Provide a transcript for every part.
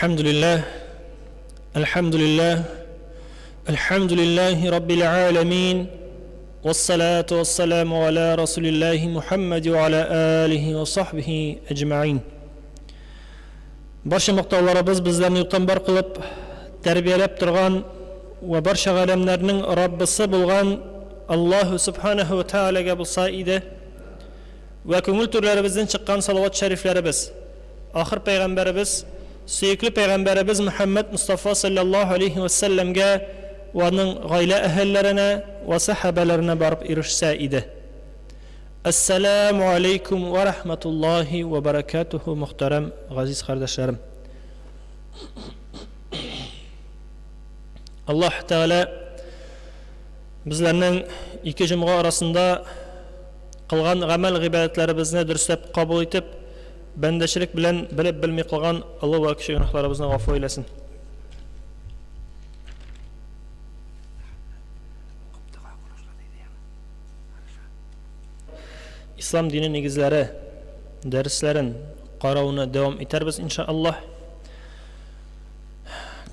الحمد لله الحمد لله الحمد لله رب العالمين والصلاة والسلام على رسول الله محمد وعلى آله وصحبه أجمعين Барча мактауларыбыз безләрне юктан бар кылып, тәрбияләп торган вә барча галәмнәрнең Раббысы булган Аллаһу Субханаһу ва Таалагә булса иде. Вә күңел түрләребездән чыккан салават шәрифләребез, ахыр пәйгамбәребез, сөекле пәйгамбәребез Мөхәммәд Мостафа салләллаһу алейһи вә сәлләмгә вә аның гаилә әһелләренә вә сәхабәләренә барып ирешсә иде. Әссәләмү алейкум вә рәхмәтуллаһи вә бәрәкәтүһү, мөхтәрәм газиз кардәшләрем. Аллаһ Тәгалә безләрнең ике җомга арасында кылган гамәл гыйбадәтләребезне дөресләп кабул итеп, бәндәчелек белән белеп белми кылган олы вә кече гөнаһларыбызны гафу әйләсен. Ислам дине нигезләре дәресләрен карауны дәвам итәрбез, иншааллаһ.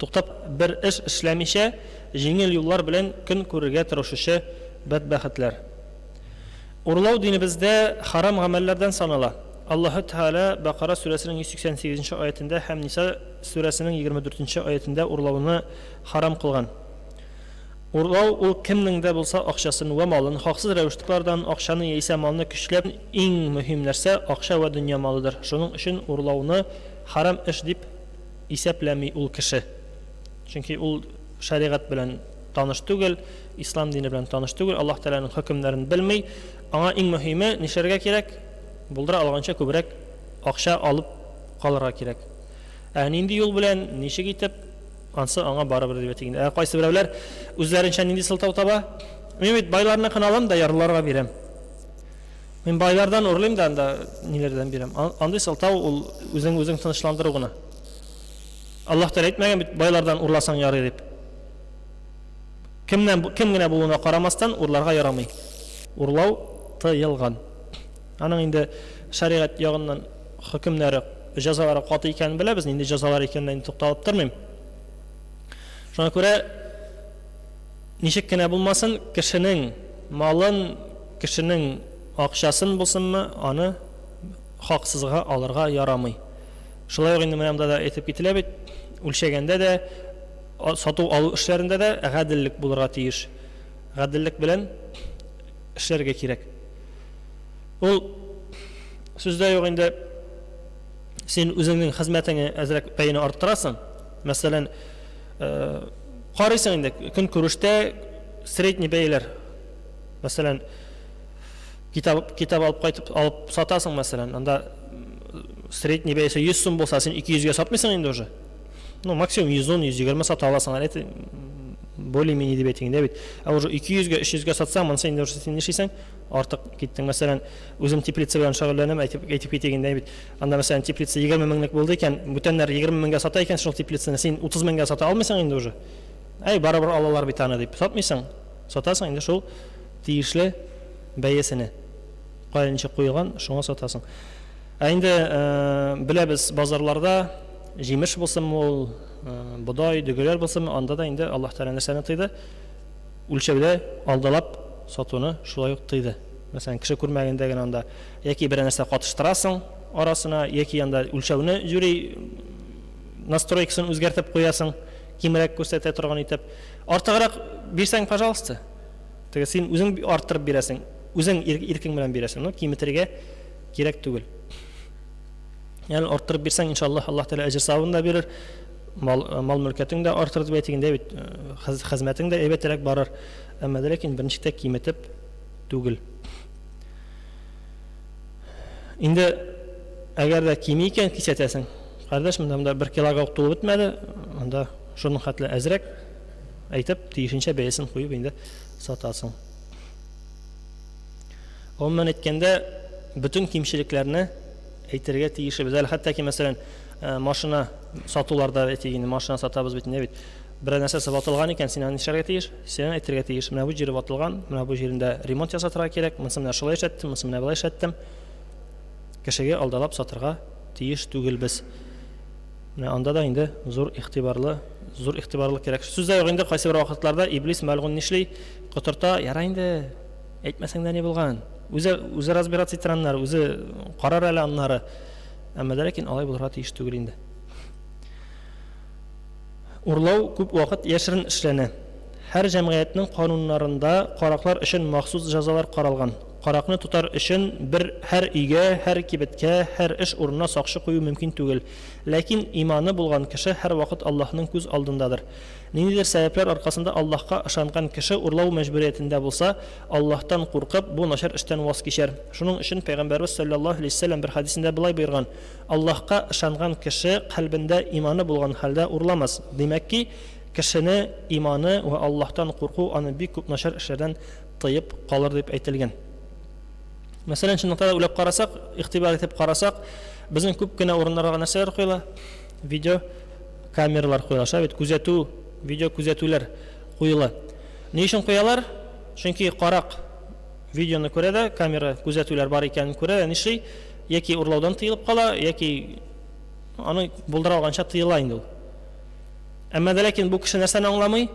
Туктап бер эш эшләмичә, җиңел юллар белән көн күрергә тырышучы бәдбәхетләр. Урлау динебездә харам гамәлләрдән санала. Аллаһы Тәгалә Бакара сүрәсенең 188 нче аятендә һәм Ниса сүрәсенең 24 нче аятендә урлауны харам кылган. Урлау ул кемнең дә булса акчасын вә малын хаксыз рәвештә лардан акчаны яисә малны көчләп иң мөһим нәрсә акча вә дөнья малыдыр. Шуның өчен урлауны харам эш дип исәпләми ул кеше. Чөнки ул шәригать белән таныш түгел, ислам дине белән таныш түгел, Аллаһ Тәгаләнең хөкемнәрен белми. Аңа иң мөһиме нишләргә кирәк? Булдыра алганча күбрәк акча алып калырга кирәк. Ә нинди юл белән, ничек итеп? Ансы аңа барыбер дип әйтик инде. Ә кайсы берәүләр үзләренчә нинди сылтау таба? Мин бит байларныкын алам да ярлыларга бирәм. Мин байлардан урлыйм да анда ниләрдән бирәм. Андый сылтау ул үзең үзең тынычландыру гына. Аллаһ Тәгалә әйтмәгән бит байлардан урласаң ярый дип. Кемнән кем генә булуына карамастан урларга ярамый. Урлау тыелган. Аның инде шәригать ягыннан хөкемнәре, җәзалары каты икәнен беләбез, нинди җәзалар икәненә инде тукталып тормыйм. Шуңа күрә ничек кенә булмасын, кешенең малын, кешенең акчасын булсынмы, аны хаксызга алырга ярамый. Шулай ук инде менә монда да әйтеп кителә бит, үлчәгәндә дә, сату-алу эшләрендә дә гаделлек булырга тиеш. Гаделлек белән эшләргә кирәк. Ул сүздә юк инде, син үзеңнең хезмәтеңне әзрәк бәяне арттырасың. Мәсәлән, карыйсың инде көнкүрештә средний бәяләр. Мәсәлән, китап китап алып кайтып алып сатасың, мәсәлән, анда средний бәясе 100 сум булса, син 200гә сатмыйсың инде уже. Ну, максимум 110, 120 сата аласың. Это более-менее дип әйтик инде бит. Ә уже 200гә, 300гә сатсаң, монысы инде уже син нишлисең? Артык киттең. Мәсәлән, үзем теплица белән шөгыльләнәм, әйтеп, әйтеп китик инде бит. Анда, мәсәлән, теплица 20 меңлек булды икән, бүтәннәр 20 меңгә сата икән шул теплицаны, син 30 меңгә сата алмыйсың инде уже. Әй, барыбер алалар бит аны дип сатмыйсың. Сатасың инде шул тиешле бәясенә. Кая ничек куелган, шуңа сатасың. Ә инде беләбез, базарларда җимеш булсынмы ул, бодай, дөгеләр булсынмы, анда да инде Аллаһ Тәгалә нәрсәне тыйды? Үлчәүдә алдалап сатуны шулай ук тыйды. Мәсәлән, кеше күрмәгәндә генә анда яки берәр нәрсә катыштырасың арасына, яки анда үлчәүне юри настройкасын үзгәртеп куясың, кимрәк күрсәтә торган итеп. Артыграк бирсәң, пожалуйста. Теге син үзең арттырып бирәсең, үзең иркең белән бирәсең, но киметергә кирәк түгел. Ягъни арттырып бирсәң, иншаллаһ, Аллаһ Тәгалә әҗер савабын да бирер, мал, э, мал мөлкәтең дә артыр дип әйтик инде бит, э, хезмәтең дә әйбәтрәк барыр. Әмма дә ләкин берничек тә киметеп түгел. Инде әгәр дә кими икән, кисәтәсең. Кардәш, монда монда бер килога ук тулып бетмәде, анда шуның хәтле әзрәк әйтеп, тиешенчә бәясен куеп инде сатасың. Гомумән әйткәндә, бөтен кимчелекләрне әйтергә тиешебез. Әле хәтта ки, мәсәлән, э, машина сатуларда әйтик инде, машина сатабыз бит инде бит. Берәр нәрсәсе ватылган икән, син аны нишләргә тиеш? Син аны әйтергә тиеш. Менә бу җире ватылган, менә бу җирендә ремонт ясатырга кирәк, монысы менә шулай эшләттем, монысы менә болай эшләттем. Кешегә алдалап сатырга тиеш түгелбез. Менә анда да инде зур игътибарлы, зур игътибарлы кирәк. Сүз дә юк инде, кайсы бер вакытларда иблис мәлгун нишли? Котырта, ярай инде, әйтмәсәң дә ни булган? Үзе, үзе разбираться итәр аннары, үзе карар әле аннары. Әмма дә ләкин алай булырга тиеш түгел инде. Урлау күп вакыт яшерен эшләнә. Һәр җәмгыятьнең кануннарында караклар өчен махсус җәзалар каралган. Каракны тотар өчен бер һәр өйгә, һәр кибеткә, һәр эш урынына сакчы кую мөмкин түгел. Ләкин иманы булган кеше һәрвакыт Аллаһның күз алдындадыр. Ниндидер сәбәпләр аркасында Аллаһка ышанган кеше урлау мәҗбүриятендә булса, Аллаһтан куркып, бу начар эштән ваз кичәр. Шуның өчен Пәйгамбәребез салләллаһу галәйһи вәсәлләм бер хәдисендә болай боерган, Аллаһка ышанган кеше кальбендә иманы булган хәлдә урламас. Димәк ки, кешене иманы вә Аллаһтан курку аны бик күп начар эшләрдән тыеп калыр дип әйтелгән. Мәсәлән, чынлыкта да уйлап карасак, игътибар итеп карасак, безнең күп кенә урыннарга нәрсәләр куела? Видео камералар куела. Шулай бит, күзәтү, видео күзәтүләр куела. Ни өчен куялар? Чөнки карак видеоны күрә дә, камера күзәтүләр бар икәнен күрә дә, нишли? Яки урлаудан тыелып кала, яки аны булдыра алганча тыела инде ул. Әмма дә ләкин бу кеше нәрсәне аңламый?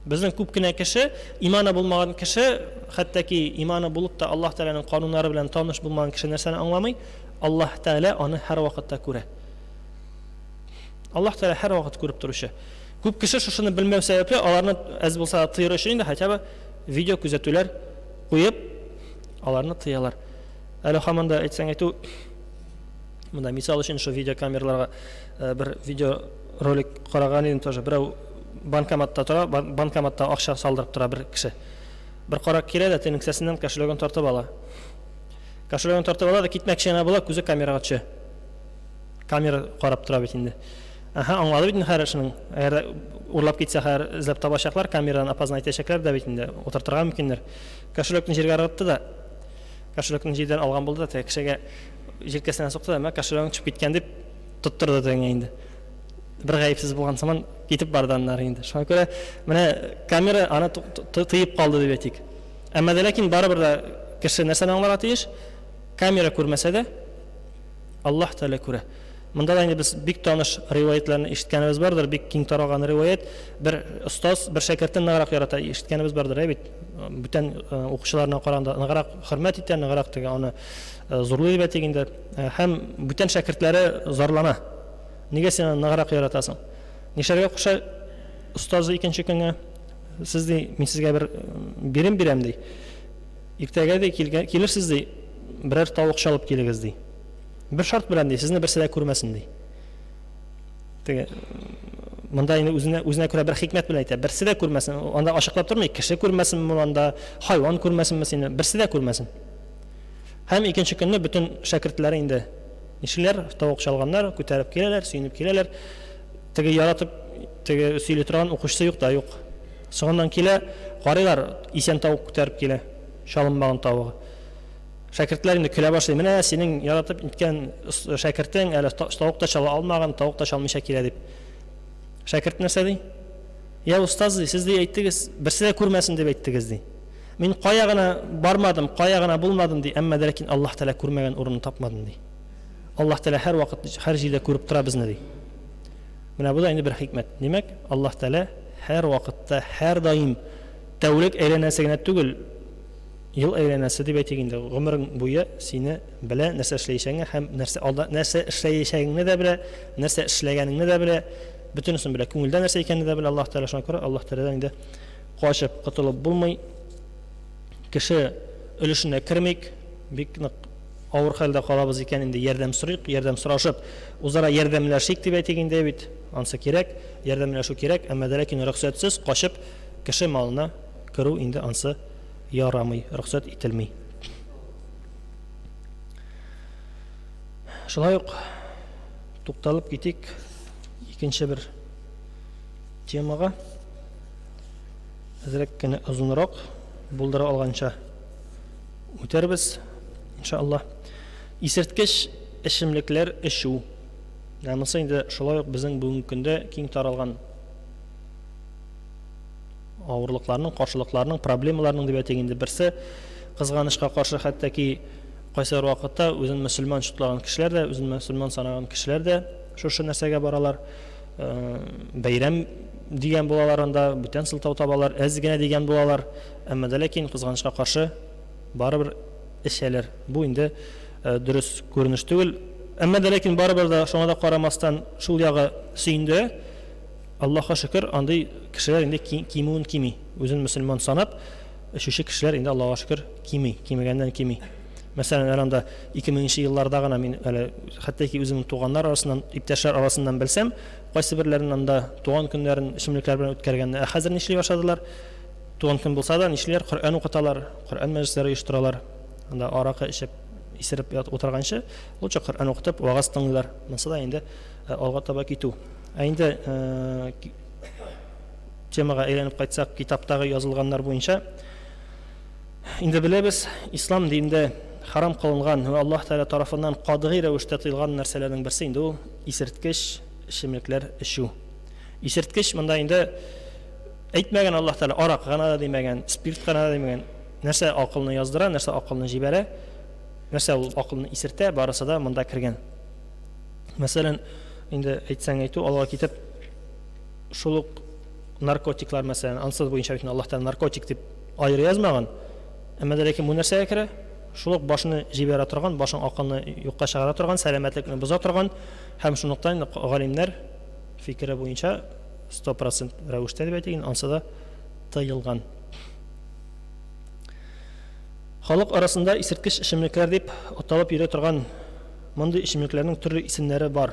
Безнең күп кенә кеше, иманы булмаган кеше, хәтта ки иманы булып та Аллаһ Тәгаләнең кануннары белән таныш булмаган кеше нәрсәне аңламый? Аллаһ Тәгалә аны һәрвакытта күрә. Аллаһ Тәгалә һәрвакыт күреп торучы. Күп кеше шушыны белмәү сәбәпле, аларны әз булса да тыер өчен инде хотя бы видео күзәтүләр куеп, аларны тыялар. Әле һаман да әйтсәң әйтү, монда мисал өчен шул видеокамераларга э, бер видео ролик караган идем тоже. Берәү банкоматта тора, банкоматта акча салдырып тора бер кеше. Бер карак килә дә тенең кесәсеннән кошелегын тартып ала. Кошелегын тартып ала да китмәкче генә була, күзе камерага төшә. Камера карап тора бит инде. Аһа, аңлады бит инде хәер шуның. Әгәр дә урлап китсә, хәер эзләп табачаклар, камерадан опознать итәчәкләр дә бит инде, утыртырга мөмкиннәр. Кошелекны җиргә ыргытты да, кошелекны җирдән алган булды да, теге кешегә җилкәсенә сукты да, мә, кошелегың төшеп киткән дип тоттырды тегеңә инде. Бер гаепсез булган сыман китеп барды аннары инде. Шуңа күрә менә камера аны тыеп калды дип әйтик. Әмма дә ләкин барыбер дә кеше нәрсәне аңларга тиеш? Камера күрмәсә дә, Аллаһ Тәгалә күрә. Монда да инде без бик таныш риваятьләрне ишеткәнебез бардыр, бик киң таралган риваять. Бер остаз бер шәкертен ныграк ярата, ишеткәнебез бардыр, әй бит. Бүтән укучыларына караганда ныграк хөрмәт итә, ныграк теге аны зурлый дип әйтик инде. Һәм бүтән шәкертләре зарлана. Нигә син аны ныграк яратасың? Нишләргә куша остазы икенче көнне? Сез ди, мин сезгә бер бирем бирәм ди. Иртәгә ди, килгән, килерсез ди, берәр тавык чалып килегез ди. Бер шарт белән ди, сезне берсе дә күрмәсен ди. Теге монда инде үзенә үзенә күрә бер хикмәт белән әйтә. Берсе дә күрмәсен. Анда ачыклап тормый, кеше күрмәсенме анда, хайван күрмәсенме сине, берсе дә күрмәсен. Һәм икенче көнне бөтен шәкертләре инде нишлиләр? Тавык чалганнар, күтәреп киләләр, сөенеп киләләр. Теге яратып, теге сөйли торган укучысы юк та юк. Соңыннан килә, карыйлар, исән тавык күтәреп килә, чалынмаган тавыгы. Шәкертләр инде көлә башлый. Менә синең яратып иткән шәкертең әле тавык та чала алмаган, тавык та чалмыйча килә дип. Шәкерт нәрсә ди? Я остаз ди, сез ди әйттегез, берсе дә күрмәсен дип әйттегез ди. Мин кая гына бармадым, кая гына булмадым ди, әмма дә ләкин Аллаһ Тәгалә күрмәгән урынны тапмадым ди. Аллаһ Тәгалә һәрвакыт, һәр җирдә күреп тора безне ди. Менә бу да инде бер хикмәт. Димәк, Аллаһ Тәгалә һәрвакытта, һәрдаим тәүлек әйләнәсе генә түгел, ел әйләнәсе дип әйтик инде, гомерең буе сине белә, нәрсә эшләячәгеңне һәм нәрсә алда нәрсә эшләячәгеңне дә белә, нәрсә эшләгәнеңне дә белә, бөтенесен белә. Күңелдә нәрсә икәнне дә белә Аллаһ Тәгалә. Шуңа күрә Аллаһ Тәгаләдән инде качып котылып булмый. Кеше өлешенә кермик, бик нык авыр хәлдә калабыз икән, инде ярдәм сорыйк, ярдәм сорашып, үзара ярдәмләшик дип әйтик инде бит, ансы кирәк, ярдәмләшү кирәк, әмма дә ләкин рөхсәтсез качып кеше малына керү инде ансы ярамый, рөхсәт ителми. Шулай ук тукталып китик икенче бер темага. Әзрәк кенә озынрак булдыра алганча үтәрбез, иншалла. Исерткеч эчемлекләр эчү. Менә монысы инде шулай ук безнең бүгенге көндә киң таралган авырлыкларның, каршылыкларның, проблемаларның дип әйтик инде берсе. Кызганычка каршы, хәтта ки кайсыбер вакытта үзен мөселман чутлаган кешеләр дә, үзен мөселман санаган кешеләр дә шушы нәрсәгә баралар. Бәйрәм дигән булалар анда, бүтән сылтау табалар, әз генә дигән булалар. Әмма дә ләкин, кызганычка каршы, барыбер эчәләр. Бу инде дөрес күренеш түгел. Әмма дә ләкин барыбер дә шуңа да карамастан шул ягы сөендерә. Аллаһка шөкер, андый кешеләр инде кимүен кими. Үзен мөселман санап эчүче кешеләр инде Аллаһка шөкер кими, кимегәннән кими. Мәсәлән, әле анда 2000 нче елларда гына мин әле хәтта ки үземнең туганнар арасыннан, иптәшләр арасыннан белсәм, кайсы берләренең анда туган көннәрен эчемлекләр белән үткәргәнне. Ә хәзер нишли башладылар? Туган көн булса да, нишлиләр? Коръән укыталар, Коръән мәҗлесләре оештыралар. Анда аракы эчеп, исереп ят утырганчы, лучше Коръән укытып, вагаз тыңлыйлар. Монысы да инде э, алга таба китү. Ә инде э, темага әйләнеп кайтсак, китаптагы язылганнар буенча инде беләбез, ислам динендә харам кылынган һәм Аллаһ Тәгалә тарафыннан катгый рәвештә тыелган нәрсәләрнең берсе инде ул исерткеч эчемлекләр эчү. Исерткеч монда инде әйтмәгән Аллаһ Тәгалә, арак гына да димәгән, спирт кына да димәгән. Нәрсә акылны яздыра, нәрсә акылны җибәрә, нәрсә ул акылны исертә, барысы да монда кергән. Мәсәлән, инде әйтсәң әйтү, алга китеп, шул ук наркотиклар, мәсәлән, ансы буенча бит Аллаһ Тәгалә наркотик дип аеры язмаган. Әмма дә ләкин бу нәрсәгә керә? Шул ук башны җибәрә торган, башың акылны юкка чыгара торган, сәламәтлекне боза торган һәм шунлыктан галимнәр фикере буенча 100% рәвештә дип әйтик, ансы да тыелган. Халык арасында исерткеч эчемлекләр дип аталып йөри торган мондый эчемлекләрнең төрле исемнәре бар.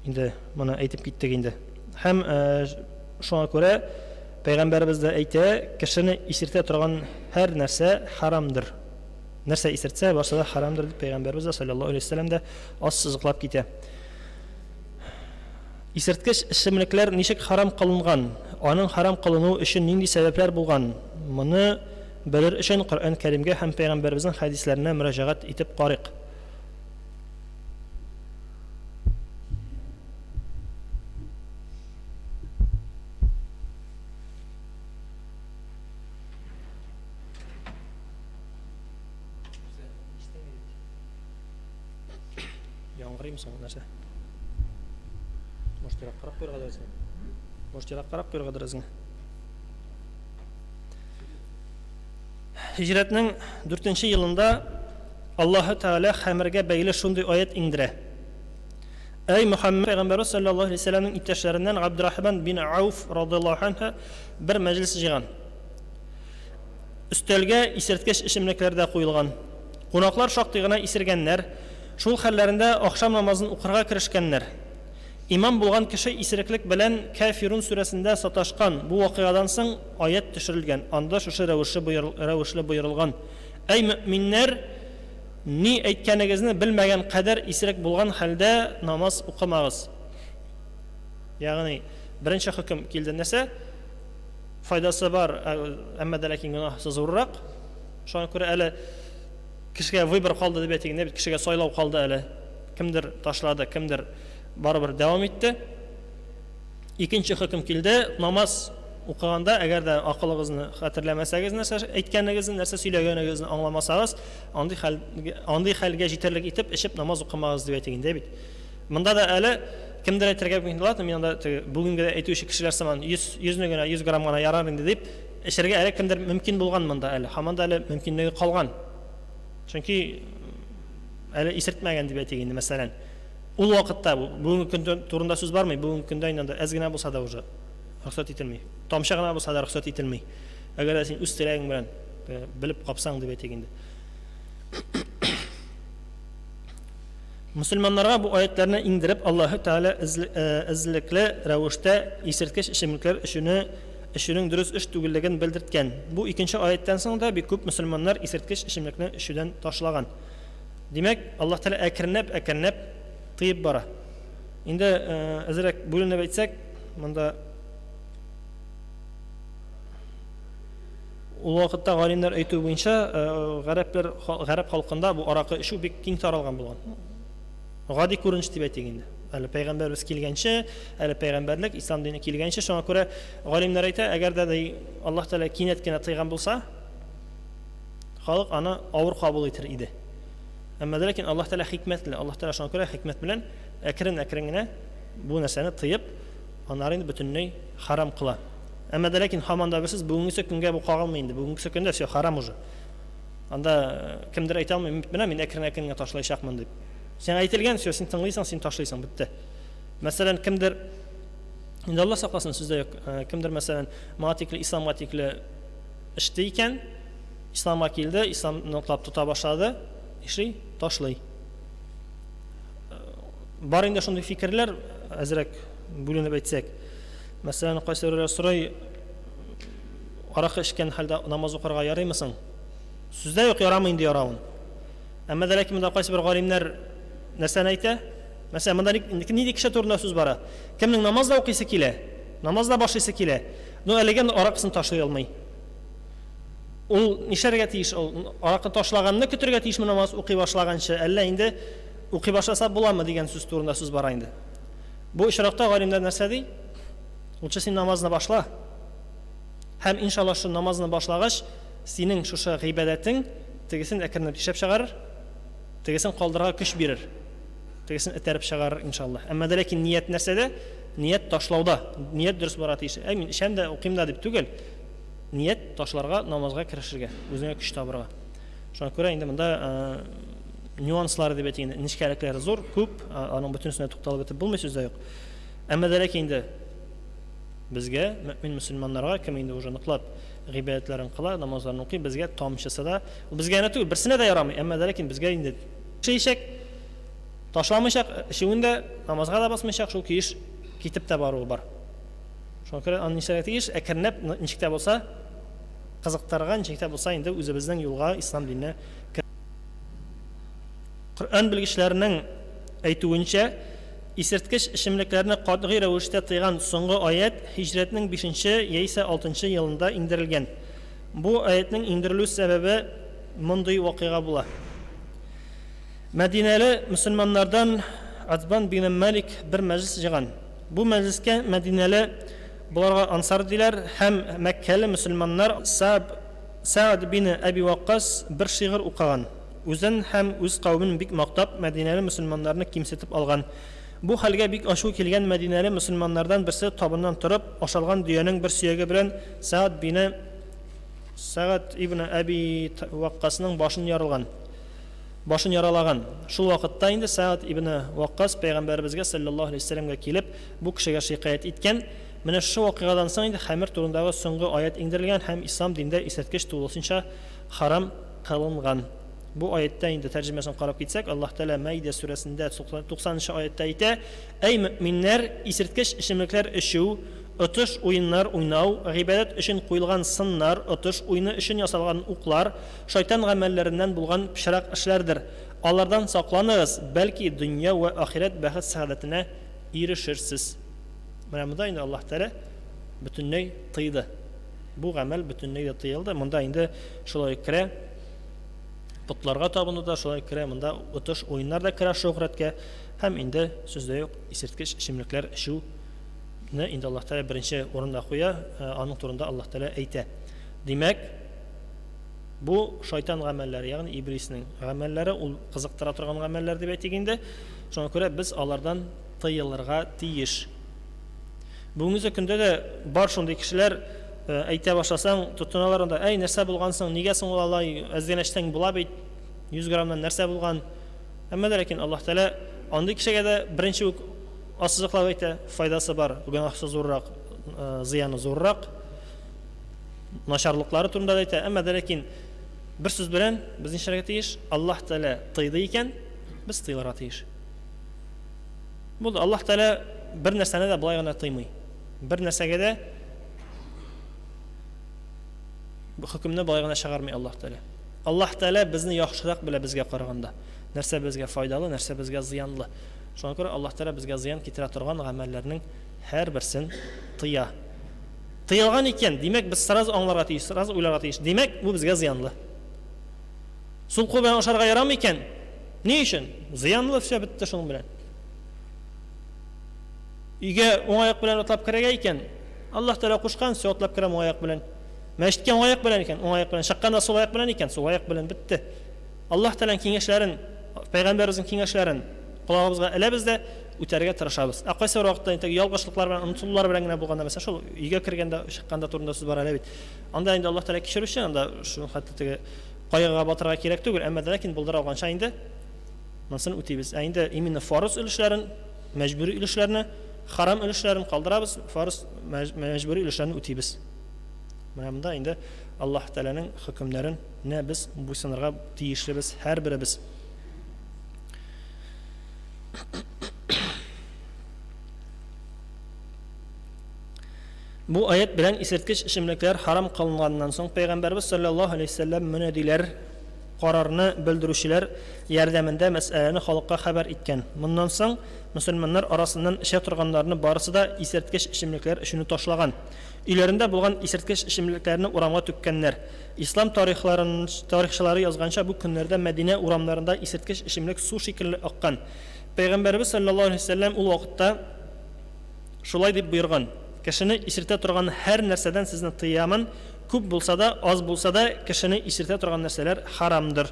Инде моны әйтеп киттек инде. Һәм э, шуңа күрә пәйгамбәребез дә әйтә, кешене исертә торган һәр нәрсә харамдыр. Нәрсә исертсә, барсы да харамдыр дип пәйгамбәребез дә саллаллаһу алейһи вәсәлләм дә ассызыклап китә. Исерткеч эчемлекләр ничек харам кылынган? Аның харам кылынуы өчен нинди сәбәпләр булган? Моны белер өчен Коръән Кәримгә һәм пәйгамбәребезнең хәдисләренә мөрәҗәгать итеп карыйк. Яңгырыймы соң нәрсә? Может, ераккарак куярга дерсең? Может, ераккарак куярга дерсең? Һиҗрәтнең 4 елында Аллаһы Тәгалә хәмергә бәйле шундый аят иңдерә. Әй Мөхәммәд пәйгамбәрбез саллаллаһу алейһи вәсәлләмнең иптәшләреннән Габдрахман бин Ауф радиллаһу анһу бер мәҗлес җыйган. Өстәлгә исерткеч эчемлекләр дә куелган. Кунаклар шактый гына исергәннәр, шул хәлләрендә ахшам намазын укырга керешкәннәр. Имам булган кеше исереклек белән Кәфирун сүрәсендә саташкан, бу вакыйгадан соң аять төшерелгән, анда шушы рәвешле рәвешле боерылган, Әй мөэминнәр, ни әйткәнегезне белмәгән кадәр исерек булган хәлдә намаз укымагыз. Ягъни, беренче хөкем килде нәрсә? Файдасы бар, әмма дә ләкин гөнаһысы зуррак. Шуңа күрә әле кешегә выбор калды дип әйтик инде, бит кешегә сайлау калды әле. Кемдер ташлады, кемдер барыбер дәвам итте. Икенче хөкем килде, намаз укыганда, әгәр дә акылыгызны хәтерләмәсәгез, нәрсә әйткәнегезне, нәрсә сөйләгәнегезне аңламасагыз, андый хәл андый хәлгә җитәрлек итеп эчеп намаз укымагыз дип әйтик инде бит. Монда да әле кемдер әйтергә мөмкин, ладно, мин анда теге бүгенге дә әйтүче кешеләр сыман 100 100-не генә 100 грамм гына ярар инде дип эчәргә әле кемдер мөмкин булган монда әле. Һаман да әле мөмкинлеге калган. Чөнки әле исертмәгән дип әйтик инде, мәсәлән. Ул вакытта бүгенге көн турында сүз бармый, бүгенге көндә инде анда әз генә булса да уже рөхсәт ителми. Тамчы гына булса да рөхсәт ителми. Әгәр дә син үз теләгең белән э, белеп капсаң дип әйтик инде. Мөселманнарга бу аятьләрне иңдереп, Аллаһы Тәгалә эзлекле рәвештә исерткеч эчемлекләр эчүне эчүнең дөрес эш түгеллеген белдерткән. Бу икенче аятьтән соң да бик күп мөселманнар исерткеч эчемлекне эчүдән ташлаган. Димәк, Аллаһ Тәгалә әкренләп-әкренләп тыеп бара. Инде әзрәк бүленеп әйтсәк, монда Ул вакытта галимнәр әйтүе буенча, гарәпләр, гарәп халкында бу аракы эчү бик киң таралган булган. Гади күренеш дип әйтик инде. Әле пәйгамбәрбез килгәнче, әле пәйгамбәрлек, ислам дине килгәнче, шуңа күрә галимнәр әйтә, әгәр дә ди Аллаһ Тәгалә кинәт кенә тыйган булса, халык аны авыр кабул итер иде. Әмма дә ләкин Аллаһ Тәгалә хикмәтле, Аллаһ Тәгалә шуңа күрә хикмәт белән әкрен-әкрен генә бу нәрсәне тыеп, аннары инде бөтенләй харам кыла. Әмма дә ләкин һаман да берсез бүгенгесе көнгә бу кагылмый инде. Бүгенгесе көндә все харам уже. Анда кемдер әйтә алмый, менә мин әкрен-әкрен генә ташлаячакмын дип. Сиңа әйтелгән, все, син тыңлыйсың, син ташлыйсың, бетте. Мәсәлән, кемдер инде Алла сакласын, сүз дә юк. Кемдер мәсәлән, моңа тикле исламга тикле эчте икән, исламга килде, исламны ныклап тота башлады, нишли? Ташлый. Бар инде шундый фикерләр, әзрәк бүленеп әйтсәк. Мәсәлән, кайсы берәүләр сорый, аракы эчкән хәлдә намаз укырга ярыймы соң? Сүздә юк, ярамый инде яравын. Әмма дә ләкин монда кайсы бер галимнәр нәрсәне әйтә? Мәсәлән, монда нинди кеше турында сүз бара? Кемнең намаз да укыйсы килә, намаз да башлыйсы килә, но әлегә аракысын ташлый алмый. Ул нишләргә тиеш? Ул аракы ташлаганны көтергә тиешме намаз укый башлаганчы, әллә инде укый башласа буламы дигән сүз турында сүз бара инде. Бу очракта галимнәр нәрсә ди? Лучше син намазны башла. Һәм иншалла шул намазны башлагач, синең шушы гыйбадәтең тегесен әкренләп тишәп чыгарыр, тегесен калдырырга көч бирер, тегесен этәреп чыгарыр, иншалла. Әмма дә ләкин ният нәрсәдә? Ният ташлауда. Ният дөрес булырга тиеш. Әй, мин эчәм дә, укыйм да дип түгел. Ният ташларга, намазга керешергә, үзеңә көч табырга. Шуңа күрә инде монда нюанслары дип әйтик инде, нечкәлекләре зур, күп, аның бөтенесенә тукталып бетеп булмый, сүз дә юк. Әмма дә ләкин инде безгә, мөэмин мөселманнарга, кем инде уже ныклап гыйбадәтләрен кыла, намазларын укый, безгә тамчысы да, ул безгә генә түгел, берсенә дә ярамый, әмма дә ләкин безгә инде эчәчәк, ташламыйчак, эчүен дә, намазга да басмыйчак, шул килеш китеп тә баруы бар. Шуңа күрә аны нишләргә тиеш? Әкренләп, ничек тә булса, кызыктырырга, ничек тә булса инде үзебезнең юлга, ислам диненә. Коръән белгечләренең әйтүенчә, исерткеч эчемлекләрне катгый рәвештә тыйган соңгы аять һиҗрәтнең бишенче яисә алтынчы елында иңдерелгән. Бу аятьнең иңдерелү сәбәбе мондый вакыйга була. Мәдинәле мөселманнардан Атбан бине Малик бер мәҗлес җыйган. Бу мәҗлескә мәдинәле, боларга ансар диләр, һәм мәккәле мөселманнар Саб, Сәгъд бине Әби Ваккас бер шигырь укыган. Үзен һәм үз кавемен бик мактап, мәдинәле мөселманнарны кимсетеп алган. Бу хәлгә бик ачуы килгән мәдинәле мөселманнардан берсе табыннан торып, ашалган дөянең бер сөяге белән Сәгъд бине Сәгъд ибне Әби Ваккасның башын ярылган. Башын яралаган. Шул вакытта инде Сәгъд ибне Ваккас пәйгамбәребезгә салләллаһу галәйһи ва сәлләмгә килеп, бу кешегә шикаять иткән. Менә шушы вакыйгадан соң инде хәмер турындагы соңгы аять иңдерелгән һәм ислам динендә исерткеч тулысынча харам кылынган. Бу аятьтә инде тәрҗемәсен карап китсәк, Аллаһ Тәгалә Мәидә сүрәсендә 90 нчы аятьтә әйтә, Әй мөэминнәр, исерткеч эчемлекләр эчү, отыш уеннар уйнау, гыйбадәт өчен куелган сыннар, отыш уены өчен ясалган уклар, шайтан гамәлләреннән булган пычрак эшләрдер. Алардан сакланыгыз, бәлки дөнья вә ахирәт бәхет-сәгадәтенә ирешерсез. Менә монда инде Аллаһ Тәгалә бөтенләй тыйды. Бу гамәл бөтенләй дә тыелды. Монда инде шулай керә потларга табыну да шулай керә, монда отыш уеннар да керә шул рәткә. Һәм инде сүз дә юк, исерткеч эчемлекләр эчүне инде Аллаһ Тәгалә беренче урында куя, аның турында Аллаһ Тәгалә әйтә. Димәк, бу шайтан гамәлләре, ягъни иблиснең гамәлләре, ул кызыктыра торган гамәлләр дип әйтик инде. Шуңа күрә без алардан тыелырга тиеш. Бүгенге көндә дә бар шундый кешеләр, әйтә башласаң, тотыналар анда, әй, нәрсә булган соң, нигә соң ул алай, әз генә эчсәң була бит, 100 граммнан нәрсә булган. Әмма дә ләкин Аллаһ Тәгалә андый кешегә дә беренче үк ассызыклап әйтә, файдасы бар, гөнаһсы зуррак, зыяны зуррак, начарлыклары турында да әйтә. Әмма дә ләкин бер сүз белән без нишләргә тиеш? Аллаһ Тәгалә тыйды икән, без тыелырга тиеш. Булды. Аллаһ Тәгалә бер нәрсәне дә болай гына тыймый. Бер нәрсәгә дә хөкемне болай гына чыгармый Аллаһ Тәгалә. Аллаһ Тәгалә безне яхшырак белә безгә караганда. Нәрсә безгә файдалы, нәрсә безгә зыянлы. Шуңа күрә Аллаһ Тәгалә безгә зыян китерә торган гамәлләрнең һәрберсен тыя. Тыелган икән, димәк, без сразу аңларга тиеш, сразу уйларга тиеш. Димәк, бу безгә зыянлы. Сул кул белән ашарга ярамый икән, ни өчен? Зыянлы, все, бетте шуның белән. Өйгә уң аяк белән атлап керергә икән, Аллаһ Тәгалә кушкан, все, атлап керәм уң аяк белән. Мәчеткә уң аяк белән икән, уң аяк белән. Чыкканда сул аяк белән икән, сул аяк белән, бетте. Аллаһ Тәгаләнең киңәшләрен пәйгамбәребезнең киңәшләрен колагыбызга эләбез дә үтәргә тырышабыз. Ә кайсы бер вакытта инде ялгышлыклар белән, онытылулар белән генә булганда, мәсәлән, шул өйгә кергәндә, чыкканда турында сүз бара әле бит. Анда инде Аллаһ Тәгалә кичерүче, анда шул хәтле теге кайгыга батырга кирәк түгел, әмма дә ләкин булдыра алганча инде монысын үтибез. Ә инде именно фарыз өлешләрен, мәҗбүри өлешләрне, харам өлешләрен калдырабыз, фарыз мәҗбүри өлешләрне үтибез. Менә монда инде Аллаһ Тәгаләнең хөкемнәренә без буйсынырга тиешлебез һәрберебез. Бу аят белән исерткеч эчемлекләр харам кылынганнан соң Пәйгамбәрбез саллаллаһу алейһи вәсәлләм мөнәдиләр, карарны белдерүчеләр ярдәмендә мәсьәләне халыкка хәбәр иткән. Моннан соң мөселманнар арасыннан эчә торганнарны барысы да исерткеч эчемлекләр эчүне ташлаган. Өйләрендә булган исерткеч эчемлекләрне урамга түккәннәр. Ислам тарихларын тарихчылары язганча, бу көннәрдә Мәдинә урамнарында исерткеч эчемлек су шикелле аккан. Пәйгамбәребез салләллаһу галәйһи ва сәлләм ул вакытта шулай дип боерган, Кешене исертә торган һәр нәрсәдән сезне тыямын, күп булса да, аз булса да, кешене исертә торган нәрсәләр харамдыр.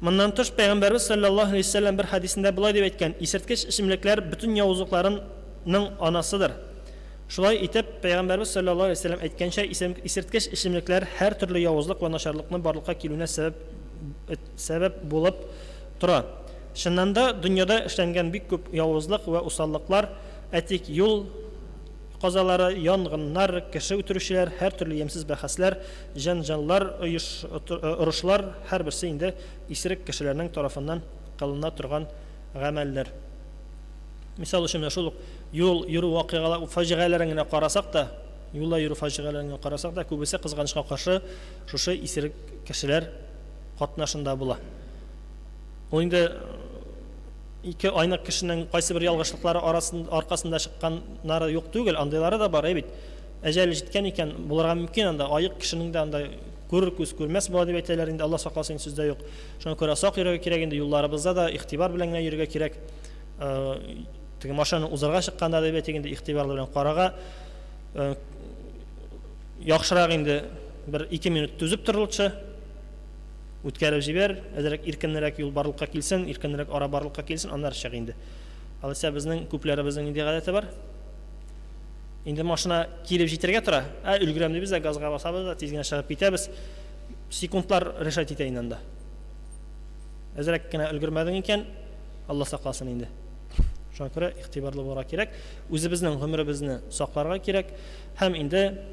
Моннан тыш, Пәйгамбәребез салләллаһу галәйһи ва сәлләм бер хәдисендә болай дип әйткән, Исерткеч эчемлекләр бөтен явызлыкларын ның анасыдыр. Шулай итеп, Пәйгамбәребез салләллаһу галәйһи ва сәлләм әйткәнчә, исерткеч эчемлекләр һәртөрле явызлык вә начарлыкны барлыкка килүенә сәбәп сәбәп булып тора. Чыннан да, дөньяда эшләнгән бик күп явызлык вә усаллыклар, әйтик, юл казалары, янгыннар, кеше үтерүчеләр, һәртөрле ямьсез бәхәсләр, җәнҗаллар, оеш орышлар, һәрберсе инде исерек кешеләрнең тарафыннан кылына торган гамәлләр. Мисал өчен, менә шул ук юл йөрү вакыйгалар, фаҗигаләрен генә карасак та, юлда йөрү фаҗигаләрен генә карасак та, күбесе, кызганычка каршы, шушы исерек кешеләр катнашында була. Ул инде ике айнык кешенең кайсы бер ялгышлыклары арасын, аркасында чыкканнары юк түгел, андыйлары да бар, әй бит. Әҗәле җиткән икән, булырга мөмкин анда, аек кешенең дә анда күрер күз күрмәс була дип әйтәләр инде, Алла сакласын, сүз дә юк. Шуңа күрә сак йөрергә кирәк инде, юлларыбызда да игътибар белән генә йөрергә кирәк. Теге машинаны узарга чыкканда дип әйтик инде, игътибарлы белән карага. Яхшырак инде бер ике минут түзеп торылчы, үткәреп җибәр, әзрәк иркенрәк юл барлыкка килсен, иркенрәк ара барлыкка килсен, аннары чык инде. Алайса безнең күпләребезнең нинди гадәте бар? Инде машина килеп җитәргә тора, ә өлгерәм дибез дә газга басабыз да тиз генә чыгып китәбез. Секундлар решать итә инде анда. Әзрәк кенә өлгермәдең икән, Алла сакласын инде. Шуңа күрә игътибарлы булырга кирәк. Үзебезнең гомеребезне сакларга кирәк. Һәм инде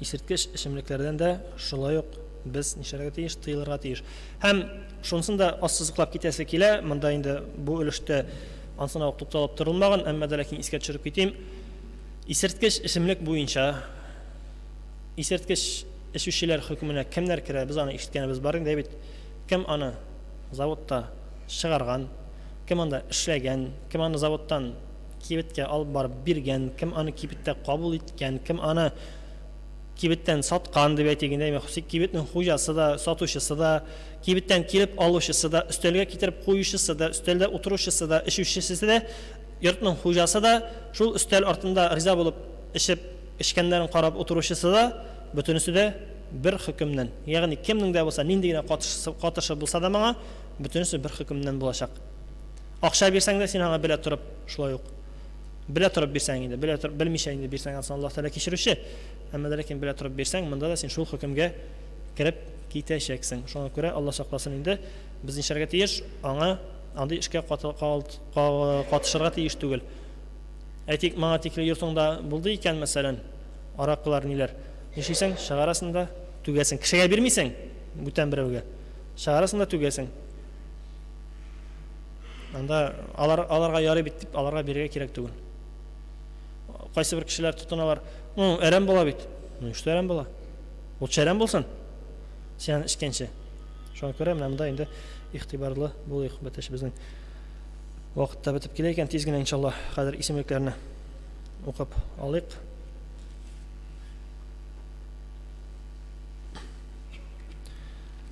исерткеч эчемлекләрдән дә шулай ук без нишләргә тиеш? Тыелырга тиеш. Һәм шунысын да ассызыклап китәсе килә, монда инде бу өлештә ансына ук тукталып торылмаган, әмма дә ләкин искә төшереп китим. Исерткеч эчемлек буенча исерткеч эчүчеләр хөкеменә кемнәр керә, без аны ишеткәнебез бар инде бит. Кем аны заводта чыгарган, кем анда эшләгән, кем аны заводтан кибеткә алып барып биргән, кем аны кибеттә кабул иткән, кем аны кибеттән саткан дип әйтик инде, кибетнең хуҗасы да, сатучысы да, кибеттән килеп алучысы да, өстәлгә китереп куючысы да, өстәлдә утыручысы да, эчүчесе дә, йортның хуҗасы да, шул өстәл артында риза булып эчеп, эчкәннәрен карап утыручысы да, бөтенесе дә бер хөкемнән. Ягъни кемнең дә булса, нинди генә катышы, катышы булса да моңа, бөтенесе бер хөкемнән булачак. Акча бирсәң дә, син аңа белә торып, шулай ук. Белә торып бирсәң инде, белә торып, белмичә инде бирсәң, ансын Аллаһ Тәгалә кичерүче. Әмма дә ләкин белә торып бирсәң, монда да син шул хөкемгә кереп китәчәксең. Шуңа күрә Алла сакласын инде, без нишләргә тиеш? Аңа андый эшкә катышырга тиеш түгел. Әйтик, моңа тикле йортыңда булды икән, мәсәлән, аракылар, ниләр. Нишлисең? Чыгарасың да түгәсең. Кешегә бирмисең, бүтән берәүгә. Чыгарасың да түгәсең. Анда алар аларга ярый бит дип аларга бирергә кирәк түгел. Кайсы бер кешеләр тотыналар, ну, әрәм була бит. Ну, что әрәм була? Ул әрәм булсын. Син эчкәнче. Шуңа күрә менә монда инде игътибарлы булыйк. Бәтәш безнең вакыт та бетеп килә икән. Тиз генә иншалла хәзер исемлекләрне укып алыйк.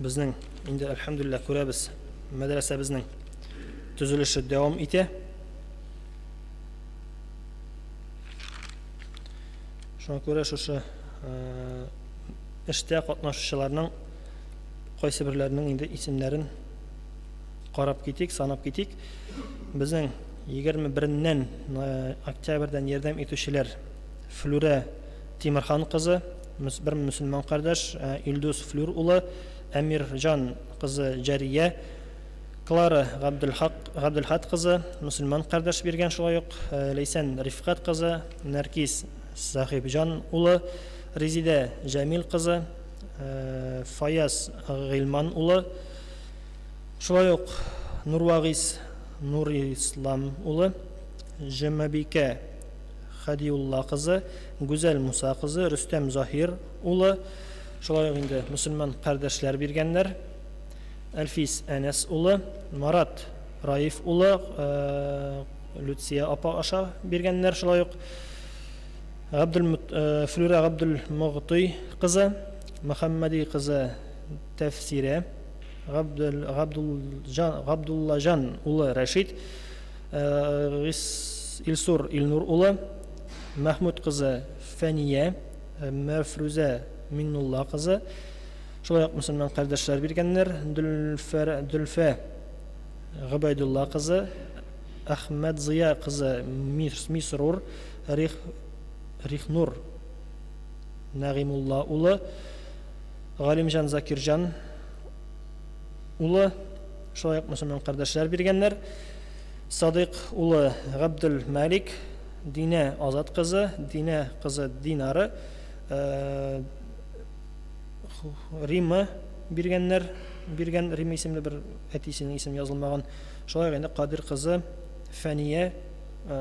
Безнең инде әлхәмдүлилләһ күрәбез, мәдрәсәбезнең төзелеше дәвам итә. Шуңа күрә шушы эштә катнашучыларның кайсы берләренең инде исемнәрен карап китик, санап китик. Безнең 21-ннән октябрьдән ярдәм итүчеләр Флүрә Тимерхан кызы, бер мөселман кардәш, Илдус Флүр улы, Әмирҗан кызы Җәрия, Клара Габделхак, Габделхат кызы, мөселман кардәш биргән шулай ук, Ләйсән Рифкать кызы, Нәркиз Сахибҗан улы, Резидә Җәмил кызы, Фаяз Гыйльман улы, шулай ук Нурвагиз Нурислам улы, Җөмәбикә Хәдиулла кызы, Гүзәл Муса кызы, Рөстәм Заһир улы, шулай ук инде мөселман кардәшләр биргәннәр. Әлфис Әнәс улы, Марат Раиф улы, Люция апа аша биргәннәр шулай ук. Габдул Флюра Габдулмогтый кызы, Мөхәммәди кызы Тәфсирә, Габдул Габдулҗан Габдуллаҗан улы Рәшит, Илсур Илнур улы, Мәхмүт кызы Фәния, Мәфрүзә Миңнулла кызы, шулай ук мөселман кардәшләр биргәннәр, Дөлфәр, Дөлфә Гобәйдулла кызы, Әхмәтзыя кызы Мисрур, Рих, Рихнур Нәгыймулла улы, Галимҗан Закирҗан улы, шулай ук мөселман кардәшләр биргәннәр. Садыйк улы Габделмалик, Динә Азат кызы, Динә кызы Динара, Рима биргәннәр, биргән Рима исемле бер әтисенең исеме язылмаган. Шулай ук инде Кадир кызы Фәния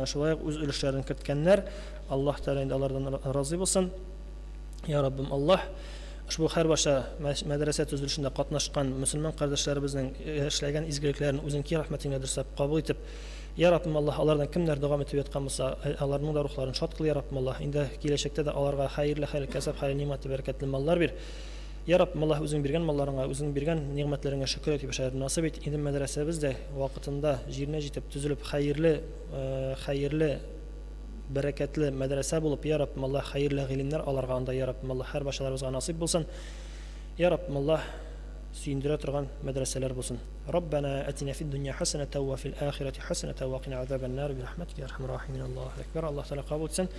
шулай ук үз өлешләрен керткәннәр. Аллаһ Тәгалә инде алардан разый булсын. Я Раббым Аллаһ, ошбу һәрбаша мәдрәсә төзелешендә катнашкан мөселман кардәшләребезнең эшләгән изгелекләрен үзең киң рәхмәтеңә дөресләп кабул итеп, Я Раббым Аллаһ, алардан кемнәр дәвам итеп яткан булса, аларның да рухларын шат кыл, Я Раббым Аллаһ. Инде киләчәктә дә аларга хәерле хәл, кәсеп, хәләл нигъмәтле, бәрәкәтле маллар бир. Я Раббым Аллаһ, үзең биргән малларыңа, үзең биргән нигъмәтләреңә шөкер итеп яшәргә насыйп ит. Инде мәдрәсәбез дә вакытында җиренә җитеп төзелеп, хәерле, хәерле Бәрәкәтле мәдрәсә булып, я Раббым Аллаһ, хәерле гыйлемнәр алырга анда, я Раббым Аллаһ, һәр барчаларыбызга насыйп булсын. Я Раббым Аллаһ, сөендерә торган мәдрәсәләр булсын. Раббана атина фид дөнья хәсәнәтә ва фил ахирәти хәсәнәтә ва кина азабан-нар би рахмәтика я архамар рахимин. Аллаһу әкбәр. Аллаһ Тәгалә кабул итсен.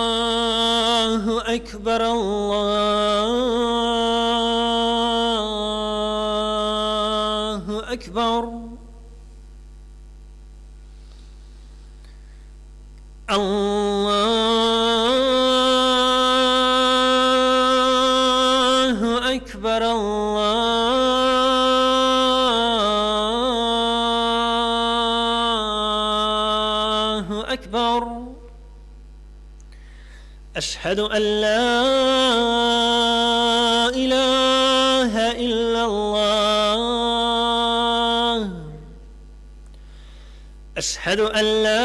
Аллаһу әкбәр, Аллаһу әкбәр. Аллаһу әкбәр, Аллаһу әкбәр. Әшһәду ан ла илаһа иллаллаһ. Әшһәду ан ла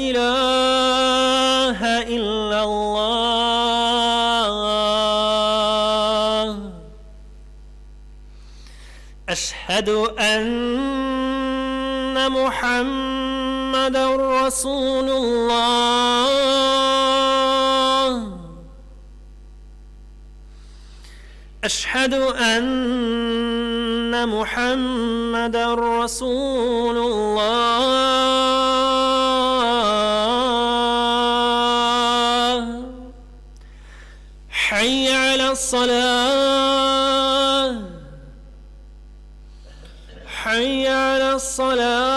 илаһа иллаллаһ. Әшһәду әннә Мухәммәдән расулуллаһ. Әшһәду әннә Мухәммәдән расулуллаһ. Хәйя галәс-салаһ. Хәйя галәс-салаһ.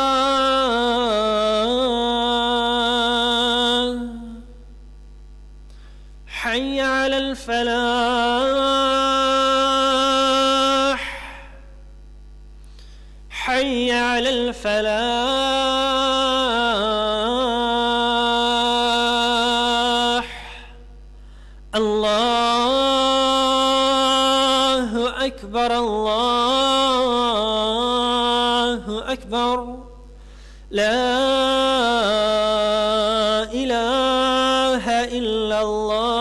Хәйя галәл-фәлах. Хәйя على الفلاح. الله أكبر، الله أكبر، لا إله إلا الله.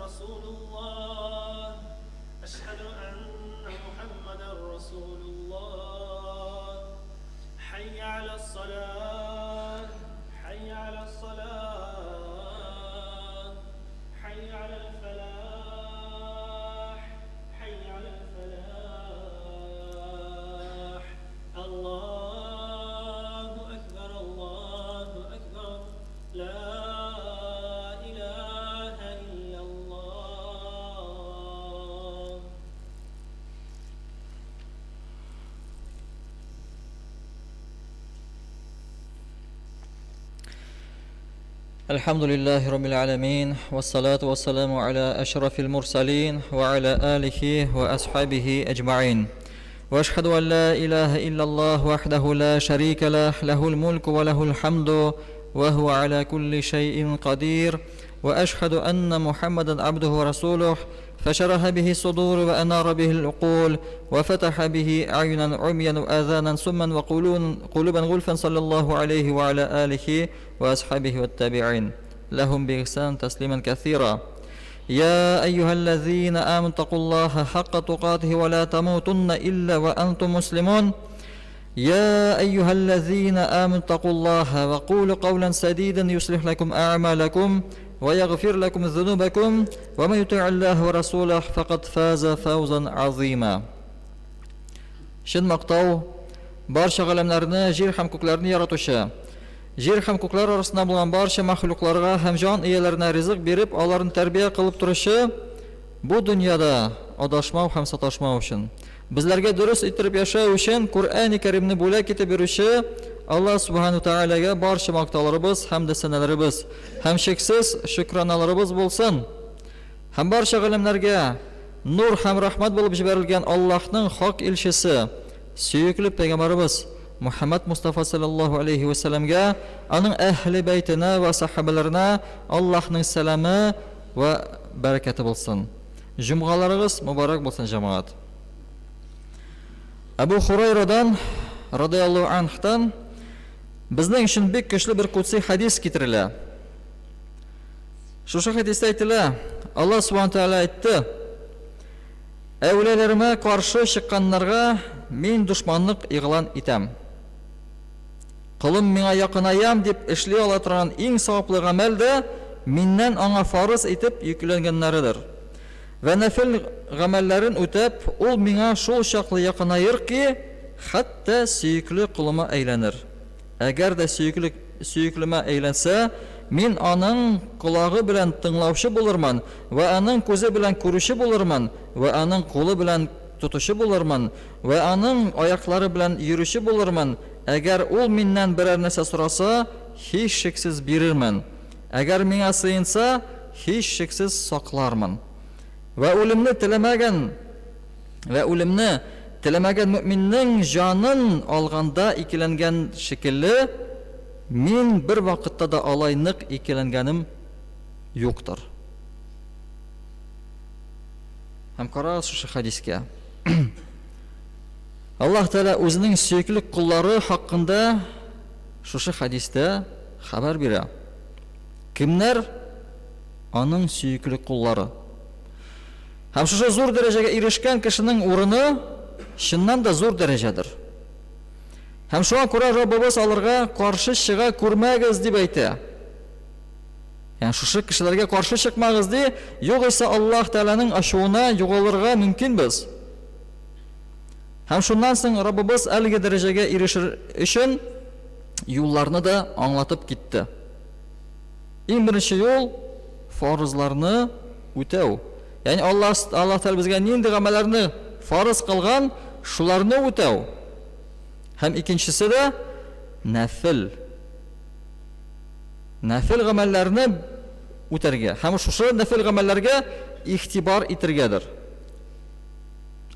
رسول الله أشهد أن محمدا رسول الله حي على الصلاة حي على الصلاة حي على الفلاح حي على الفلاح الله أكبر الله أكبر لا إله إلا الله. الحمد لله رب العالمين والصلاة والسلام على أشرف المرسلين وعلى آله وأصحابه أجمعين وأشهد أن لا إله إلا الله وحده لا شريك له له الملك وله الحمد وهو على كل شيء قدير وأشهد أن محمدا عبده ورسوله فشرح به الصدور وأنار به العقول وفتح به أعينا عميا وآذانا سما وقلوبا غلفا صلى الله عليه وعلى آله وأصحابه والتابعين لهم بإحسان تسليما كثيرا يا أيها الذين آمنوا اتقوا الله حق تقاته ولا تموتن إلا وأنتم مسلمون يا أيها الذين آمنوا اتقوا الله وقولوا قولا سديدا يصلح لكم أعمالكم ويغفر لكم ذنوبكم ومن يطع الله ورسوله فقد فاز فوزا عظيما Чын мактау барча галәмнәрне, җир һәм күкләрне яратучы, җир һәм күкләр арасында булган барча мәхлукларга һәм җан ияләренә ризык биреп, аларны тәрбия кылып торучы, бу дөньяда адашмау һәм саташмау өчен, безләргә дөрес иттереп яшәү өчен Коръәни Кәримне бүләк итеп бирүче Аллаһ Субхану Тәгаләгә барча мактауларыбыз һәм дә сәнәләребез һәм чиксез шөкраналарыбыз булсын. Һәм барча галәмнәргә нур һәм рәхмәт булып җибәрелгән Аллаһның хак илчесе, сөекле пәйгамбәребез Мухәммәд Мостафа салләллаһу алейһи вә сәлләмгә, аның әһле бәйтенә вә сәхабәләренә Аллаһның сәламе вә бәрәкәте булсын. Җомгаларыгыз мөбарәк булсын, җәмәгать. Әбу Хурайрадан, радыяллаһу анһтан, безнең өчен бик көчле бер кудси хәдис китерелә. Шушы хәдистә әйтелә, Аллаһ Субхану Тәгалә әйтте, Әүлияләремә каршы чыкканнарга мин дошманлык игълан итәм. Колым миңа якынаям дип эшли ала торган иң саваплы гамәл дә миннән аңа фарыз итеп йөкләнгәннәредер. Вә нәфел гамәлләрен үтәп, ул миңа шул чаклы якынаер ки, хәтта сөекле колыма әйләнер. Әгәр дә сөекле сөеклемә әйләнсә, мин аның колагы белән тыңлаучы булырмын, вә аның күзе белән күрүче булырмын, вә аның кулы белән тотучы булырмын, вә аның аяклары белән йөрүче булырмын, әгәр ул миннән берәр нәрсә сораса, һичшиксез бирермен, әгәр миңа сыенса, һичшиксез саклармын. Вә үлемне теләмәгән вә үлемне теләмәгән мөэминнең җанын алганда икеләнгән шикелле, мин бервакытта да алай нык икеләнгәнем юктыр. Һәм карагыз шушы хәдискә. Аллаһ Тәгалә үзенең сөекле коллары хакында шушы хәдистә хәбәр бирә. Кемнәр аның сөекле куллары? Һәм шушы зур дәрәҗәгә ирешкән кешенең урыны чыннан да зур дәрәҗәдер. Һәм шуңа күрә Раббыбыз аларга каршы чыга күрмәгез дип әйтә. Ягъни шушы кешеләргә каршы чыкмагыз ди, югыйсә Аллаһ Тәгаләнең ачуына югалырга мөмкинбез. Һәм шуннан соң Раббыбыз әлеге дәрәҗәгә ирешер өчен юлларны да аңлатып китте. Иң беренче юл фарызларны үтәү. Ягъни Аллаһ Аллаһ Тәгалә безгә нинди гамәлләрне фарыз кылган, шуларны үтәү. Һәм икенчесе дә нәфел. Нәфел гамәлләрне үтәргә һәм шушы нәфел гамәлләргә игътибар итергәдер.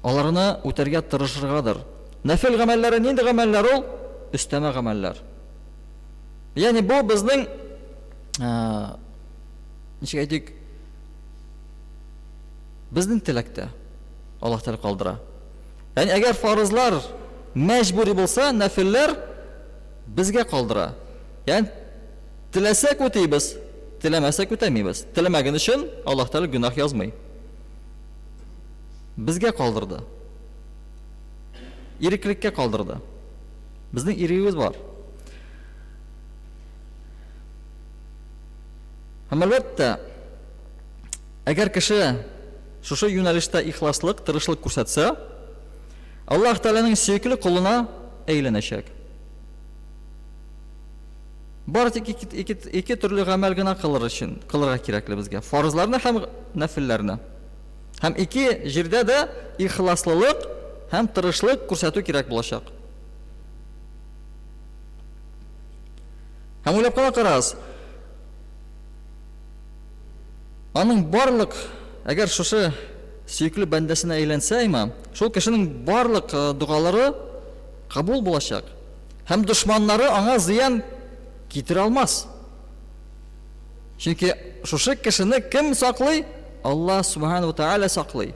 Аларны үтәргә тырышыргадыр. Нәфел гамәлләре нинди гамәлләр ул? Өстәмә гамәлләр. Ягъни бу безнең ничек әйтик, безнең теләктә Аллаһ Тәгалә калдыра. Ягъни әгәр фарызлар мәҗбүри булса, нәфелләр безгә калдыра. Ягъни теләсәк үтибез, Теләмәсәк үтәмибез. Теләмәгән өчен Аллаһ Тәгалә гөнаһ язмый. Безгә калдырды. Иреклеккә калдырды. Безнең ирегебез бар. Һәм әлбәттә, әгәр кеше шушы юнәлештә ихласлык, тырышлык күрсәтсә, Аллаһ Тәгаләнең сөекле колына әйләнәчәк. Бары тик ике, ике, ике төрле гамәл генә кылыр өчен, кылырга кирәкле безгә. Фарызларны һәм нәфелләрне. Һәм ике җирдә дә ихласлылык һәм тырышлык күрсәтү кирәк булачак. Һәм уйлап кына карагыз. Аның барлык, әгәр шушы сөекле бәндәсенә әйләнсә, имам, шул кешенең барлык э, догалары кабул булачак. Һәм дошманнары аңа зыян китерә алмас. Чөнки шушы кешене кем саклый? Аллаһ субхану ва тааля саклый.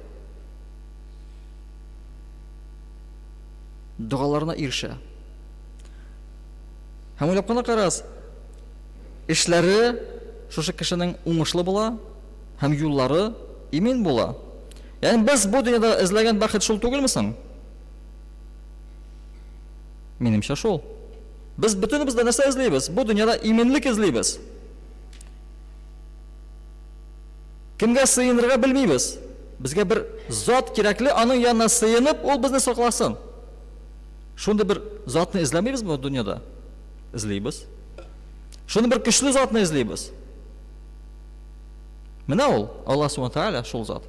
Догаларына ирешә. Һәм уйлап кына карагыз, эшләре шушы кешенең уңышлы була һәм юллары имин була. Ягъни без бу дөньяда эзләгән бәхет шул түгелме соң? Минемчә шул. Без бөтенебез дә нәрсә эзлибез? Бу дөньяда иминлек эзлибез. Кемгә сыенырга белмибез. Безгә бер зат кирәкле, аның янына сыенып, ул безне сакласын. Шундый бер затны эзләмибезме бу дөньяда? Эзлибез. Шундый бер көчле затны эзлибез. Менә ул, Аллаһ Субхану Тааля шул зат.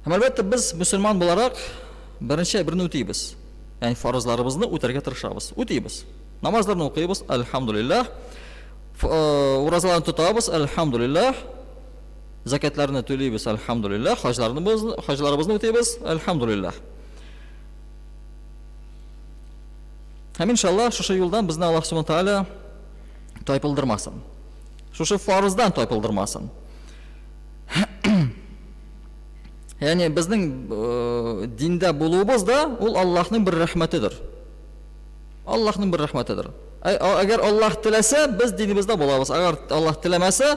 Һәм әлбәттә без мөселман буларак беренче әйберне үтибез. Ягъни фарызларыбызны үтәргә тырышабыз. Үтибез. Намазларны укыйбыз, әлхәмдулиллаһ. Э, уразаларны тотабыз, әлхәмдулиллаһ. Зәкятларны түлибез, әлхәмдулиллаһ. Хаҗларны хаҗларыбызны үтибез, әлхәмдулиллаһ. Һәм иншаллаһ шушы юлдан безне Аллаһ Субхану тааля тайпылдырмасын. Шушы фарыздан тайпылдырмасын. Ягъни безнең э, диндә булуыбыз да ул Аллаһның бер рәхмәтедер. Аллаһның бер рәхмәтедер. Әгәр Аллаһ теләсә, без динебездә булабыз. Әгәр Аллаһ теләмәсә,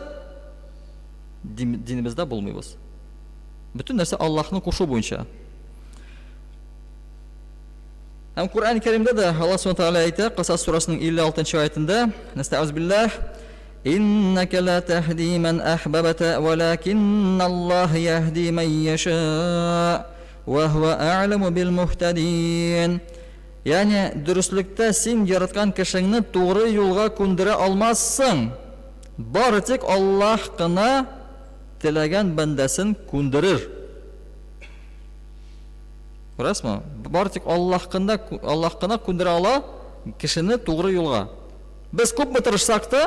динебездә булмыйбыз. Бөтен нәрсә Аллаһның кушу буенча. Һәм Коръән Кәримдә дә Аллаһ Субхану тәгалә әйтә, Касас сурасының 56 аятендә, Нәстәгъуз биллаһ, Иннәкә ла тәһди ман әхбәбтә, вәләкинналлаһ яһди ман яшә, вә һуә әгъләму бил муһтадин. Ягъни, дөреслектә син яраткан кешеңне тугры юлга күндерә алмассың. Бары тик Аллаһ кына теләгән бәндәсен күндерер. Күрәсезме? Бары тик Аллаһ кына, Аллаһ кына күндерә ала кешене тугры юлга. Без күпме тырышсак та,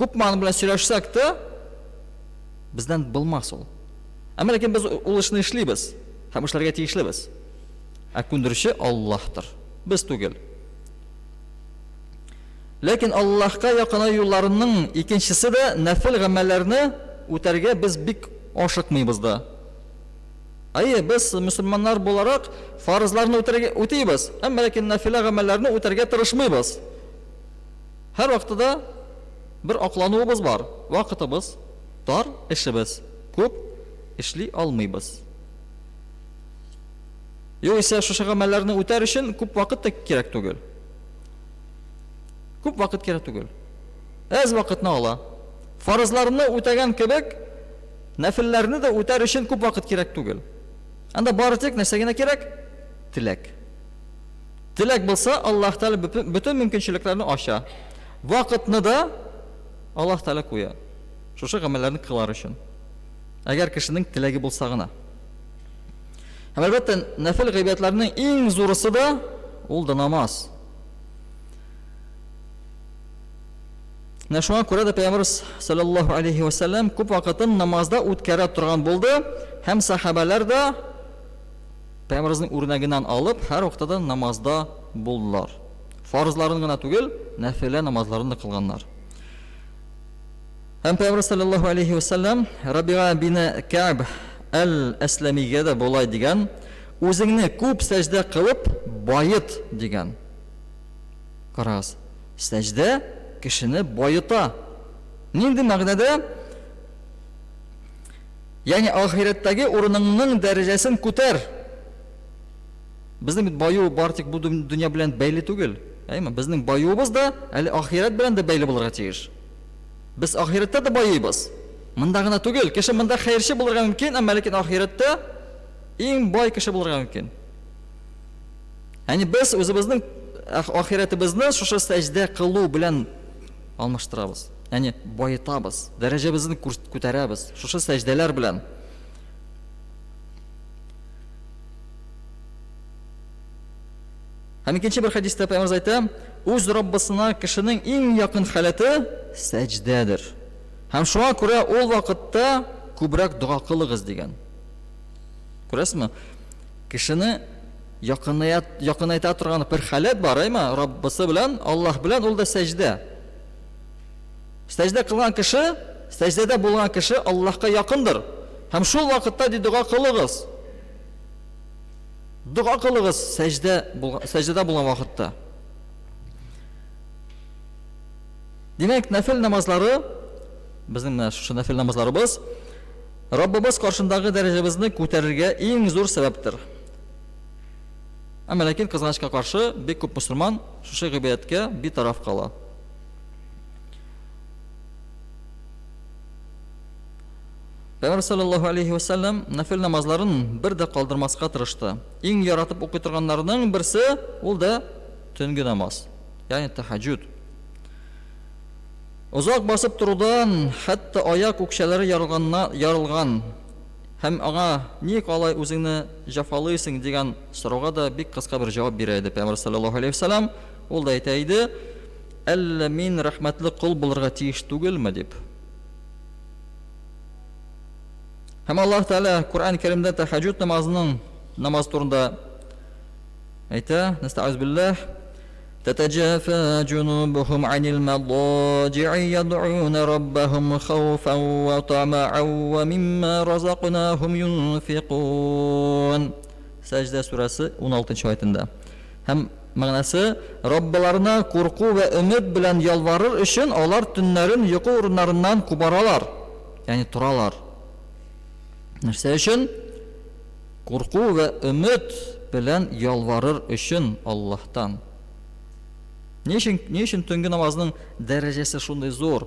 күпме аның белән сөйләшсәк тә, бездән булмас ул. Әмма ләкин без ул эшне эшлибез һәм эшләргә тиешлебез. Ә күндерүче Аллаһтыр, без түгел. Ләкин Аллаһка якынаю юлларының икенчесе дә нәфел гамәлләрне үтәргә без бик ашыкмыйбыз да. Әйе, без мөселманнар буларак фарызларны үтәргә үтибез, әмма ләкин нәфилә гамәлләрне үтәргә тырышмыйбыз. Һәр вакытта да бер аклануыбыз бар. Вакытыбыз тар, эшебез күп, эшли алмыйбыз. Югыйсә шушы гамәлләрне үтәр өчен күп вакыт та кирәк түгел. Күп вакыт кирәк түгел. Әз вакытны ала. Фарызларны үтәгән кебек, нәфелләрне дә үтәр өчен күп вакыт кирәк түгел. Анда бары тик нәрсә генә кирәк? Теләк. Теләк булса, Аллаһ Тәгалә бөтен мөмкинчелекләрне ача. Вакытны да Аллаһ Тәгалә куя. Шушы гамәлләрне кылар өчен. Әгәр кешенең теләге булса гына. Һәм әлбәттә, нәфел гыйбадәтләрнең иң зурысы да ул да намаз. Менә шуңа күрә дә Пәйгамбәрбез саллаллаһу алейхи ва сәлләм күп вакытын намазда үткәрә торган булды һәм сахабәләр дә Пәйгамбәребезнең үрнәгеннән алып һәр вакытта да намазда булдылар. Фарызларын гына түгел, нәфилә намазларын да кылганнар. Һәм Пәйгамбер саллаллаһу алейхи ва сәлләм Рабига бине Кәб әл-Әсләмигә дә болай дигән: Үзеңне күп сәҗдә кылып бает дигән. Карагыз. Сәҗдә кешене баета. Нинди мәгънәдә? Ягъни ахирәттәге урыныңның дәрәҗәсен күтәр. Безнең бит баю бар тик бу дөнья белән бәйле түгел. Әйме? Безнең баюыбыз да әле ахирәт белән дә бәйле булырга тиеш. Без ахирәттә дә байыйбыз. Монда гына түгел, кеше монда хәерче булырга мөмкин, әмма ләкин ахирәттә иң бай кеше булырга мөмкин. Ягъни без үзебезнең ахирәтебезне шушы сәҗдә кылу белән алмаштырабыз. Ягъни баетабыз, дәрәҗәбезне күтәрәбез шушы сәҗдәләр белән. Һәм икенче бер хәдистә Пәйгамбәребез әйтә, үз Раббысына кешенең иң якын халәте сәҗдәдер. Һәм шуңа күрә ул вакытта күбрәк дога кылыгыз дигән. Күрәсезме? Кешене якыная, якынайта торган бер халәт бар, әйме? Раббысы белән, Аллаһ белән ул да сәҗдә. Сәҗдә кылган кеше, сәҗдәдә булган кеше Аллаһка якындыр. Һәм шул вакытта ди дога кылыгыз. Дога кылыгыз сәҗдә сәҗдәдә булган вакытта. Димәк, нәфил намазлары безнең менә шушы нәфил намазларыбыз Раббыбыз каршындагы дәрәҗәбезне күтәрергә иң зур сәбәптер. Әмма ләкин кызганычка каршы бик күп мөселман шушы гыйбадәткә битараф кала. Пәйгамбәр саллаллаһу алейһи вә сәлләм нәфил намазларын бер дә калдырмаска тырышты. Иң яратып укый торганнарының берсе ул да төнге намаз, ягъни тәһәҗҗүд. Озак басып торудан хәтта аяк үкчәләре ярылган һәм аңа ник алай үзеңне җәфалыйсың дигән сорауга да бик кыска бер җавап бирә иде Пәйгамбәр саллаллаһу алейһи вә сәлләм. Ул да әйтә иде, Әллә мин рәхмәтле кол булырга тиеш түгелме? дип. Һәм Аллаһ Тәгалә Коръән Кәримдә тәһәҗҗүд намазының намаз турында әйтә, Нәстәгыйз билләһ, Тәтәҗафа җунубухум анил мадаҗи'i яд'уна раббахум хауфан ва тама'ан ва мимма разакнахум юнфикун. Сәҗдә сүрәсе 16 аятында. Һәм Мәгънәсе, Раббыларына курку вә өмет белән ялварыр өчен алар төннәрен йокы урыннарыннан кубаралар, ягъни торалар. Нәрсә өчен? Курку вә өмет белән ялварыр өчен Аллаһтан. Ни өчен, ни өчен төнге намазның дәрәҗәсе шундый зур?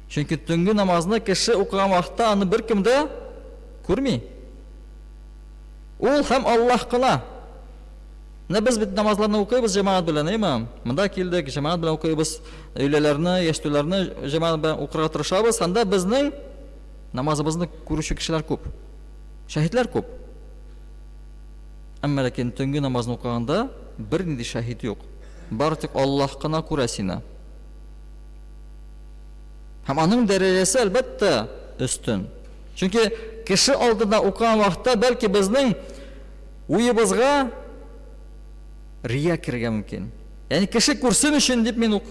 Чөнки төнге намазны кеше укыган вакытта аны беркем дә күрми. Ул һәм Аллаһ кына. Менә без бит намазларны укыйбыз җәмәгать белән, әйме? Монда килдек, җәмәгать белән укыйбыз, өйләләрне, яшьтүләрне җәмәгать белән укырга тырышабыз. Анда безнең намазыбызны күрүче кешеләр күп. Шәһидләр күп. Әмма ләкин төнге намазны укыганда бернинди шәһид юк. Бары тик Аллаһ кына күрә сине. Һәм аның дәрәҗәсе, әлбәттә, өстен. Чөнки кеше алдында укыган вакытта бәлки безнең уебызга рия керергә мөмкин. Ягъни кеше күрсен өчен дип мин ук,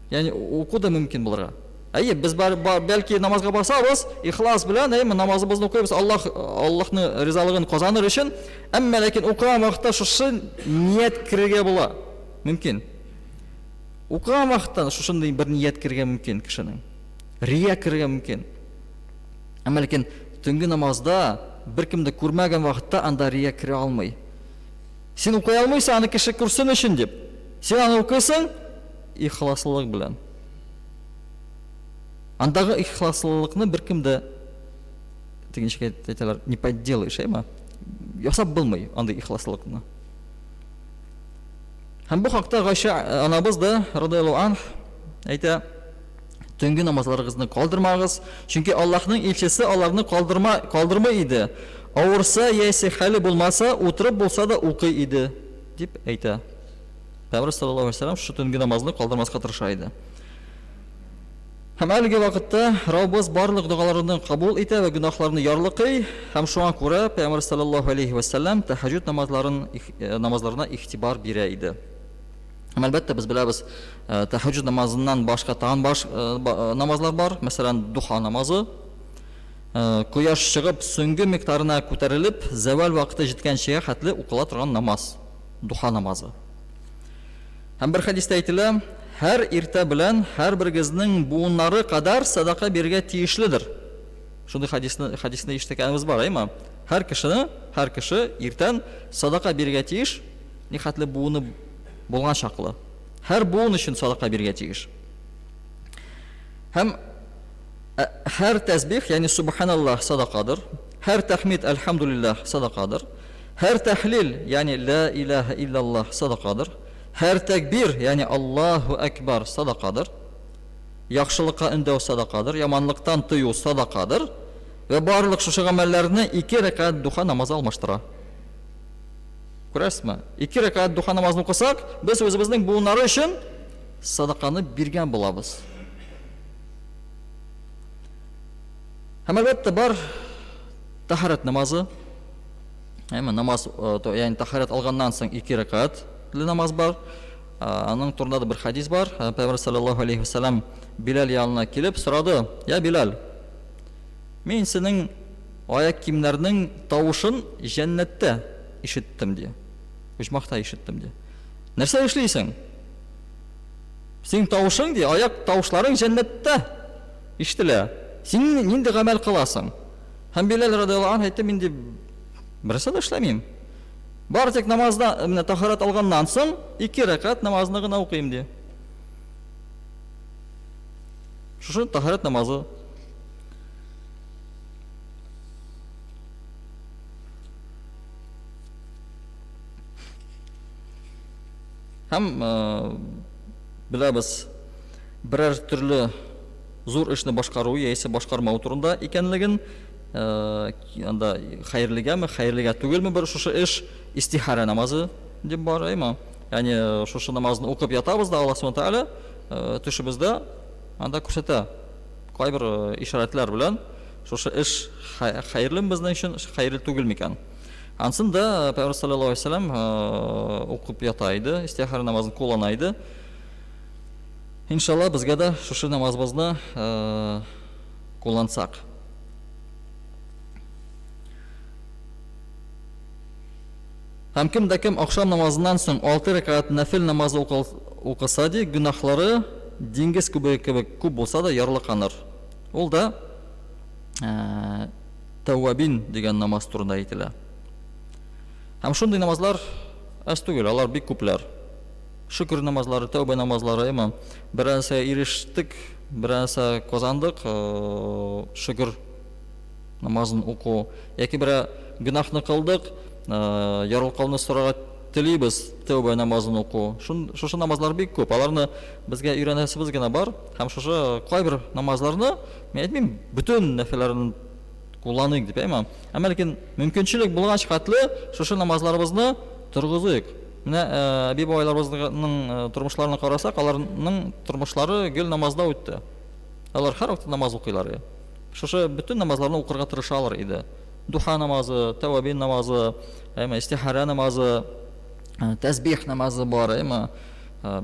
ягъни уку да мөмкин булырга. Әйе, без бар, бар, бәлки намазга басабыз, ихлас белән, әйе, намазыбызны укыйбыз, Аллаһ Аллаһның ризалыгын казаныр өчен, әмма ләкин укыган вакытта шушы ният керергә була. Мөмкин. Укыган вакытта шушындый бер ният керергә мөмкин кешенең. Рия керергә мөмкин. Әмма ләкин төнге намазда беркем дә күрмәгән вакытта анда рия керә алмый. Син укый алмыйсың аны кеше күрсен өчен дип. Син аны укыйсың ихласлылык белән. Андагы ихласлылыкны беркем дә теге ничек әйтәләр, не подделаешь, әйме? Ясап булмый андый ихласлылыкны. Һәм бу хакта Гайшә анабыз да радияллаһу анх әйтә, Төнге намазларыгызны калдырмагыз, чөнки Аллаһның илчесе аларны калдырма, калдырмый иде. Авырса яисә хәле булмаса, утырып булса да укый иде, дип әйтә. Пәйгамбәр саллаллаһу алейһи вәсәлләм шушы төнге намазны калдырмаска тырыша иде. Һәм әлеге вакытта Раббыбыз барлык догаларны кабул итә вә гөнаһларны ярлыкый, һәм шуңа күрә Пәйгамбәр саллаллаһу алейһи вәсәлләм тәһәҗҗүд намазларын намазларына игътибар бирә иде. Һәм әлбәттә без беләбез, тәһәҗҗүд намазыннан башка тагын баш намазлар бар, мәсәлән, духа намазы. Кояш чыгып, сөңге микъдарына күтәрелеп, зәвәл вакыты җиткәнчегә хәтле укыла торган намаз, духа намазы. Һәм бер хәдистә әйтелә, һәр иртә белән һәрберегезнең буыннары кадәр сәдака бирергә тиешледер. Шундый хәдисне, хәдисне ишеткәнебез бар, әйме? Һәр кешене, һәр кеше иртән садака бирергә тиеш, нихәтле буыны булган чаклы. Һәр буын өчен садака бирергә тиеш. Һәм һәр тәсбих, ягъни субханаллаһ садакадыр. Һәр тәхмид, әлхәмдулиллаһ садакадыр. Һәр тәхлил, ягъни ла илаһа иллаллаһ садакадыр. Һәр тәкбир, ягъни Аллаһу әкбар садакадыр. Яхшылыкка өндәү садакадыр, яманлыктан тыю садакадыр. Вә барлык шушы гамәлләрне ике рәкәгать духа намазы алмаштыра. Күрәсезме? Ике рәкәгать духа намазын укысак, без үзебезнең буыннары өчен садаканы биргән булабыз. Һәм әлбәттә бар тәһарәт намазы. Әмма намаз, э, ягъни тәһарәт алганнан соң ике рәкәгатьле намаз бар. Э, аның турында да бер хадис бар. Э, Пәйгамбәр саллаллаһу алейхи вәсәлләм Биләл янына килеп сорады: "Я Биләл, мин синең аяк киемнәрнең тавышын җәннәттә ишеттем", ди. Оҗмахта ишеттем, ди. Нәрсә эшлисең? Синең тавышың, ди, аяк тавышларың җәннәттә ишетелә. Син нинди гамәл кыласың? Һәм Биләл радиаллаһу анһу әйтте, мин ди, берсе дә эшләмим. Бары тик намазда, менә тахарат алганнан соң, ике рәкәгать намазны гына укыйм, ди. Шушы тахарат намазы. Һәм беләбез, берәр төрле зур эшне башкару яисә башкармау турында икәнлеген, анда хәерлегәме, хәерлегә түгелме бер шушы эш, истихара намазы дип бар, әйме? Ягъни шушы намазны укып ятабыз да, Аллаһ Субхану Тәгалә төшебездә анда күрсәтә кайбер ишарәтләр белән шушы эш хәерлеме безнең өчен, хәерле түгел микән? Ансын да Пәйгамбәр саллаллаһу алейһи вәсәлләм укып ята иде, истихара намазын куллана иде. Иншалла, безгә дә шушы намазыбызны куллансак. Һәм кем дә кем ахшам намазыннан соң алты рәкәгать нәфел намазы укыса ди, гөнаһлары диңгез күбеге кебек күп булса да ярлыканыр. Ул да Тәүвәбин дигән намаз турында әйтелә. Һәм шундый намазлар әз түгел, алар бик күпләр. Шөкер намазлары, тәүбә намазлары, әмма бер нәрсә ирештек, бер нәрсә казандык, шөкер намазын уку, яки бер гөнаһны кылдык, ярлыкауны сорарга телибез, тәүбә намазын уку. Шушы намазлар бик күп. Аларны безгә өйрәнәсебез генә бар. Һәм шушы кайбер намазларны, мин әйтмим, бөтен нәфелләрен кулланыйк дип, әйме? Әмма ләкин мөмкинчелек булгач хәтле шушы намазларыбызны торгызыйк. Менә әби бабайларыбызның тормышларына карасак, аларның тормышлары гел намазда үтте. Алар һәрвакыт намаз укыйлар иде. Шушы бөтен намазларны укырга тырышалар иде. Духа намазы, тәвабин намазы, әйме, истихара намазы, тәсбих намазы бар, әйме,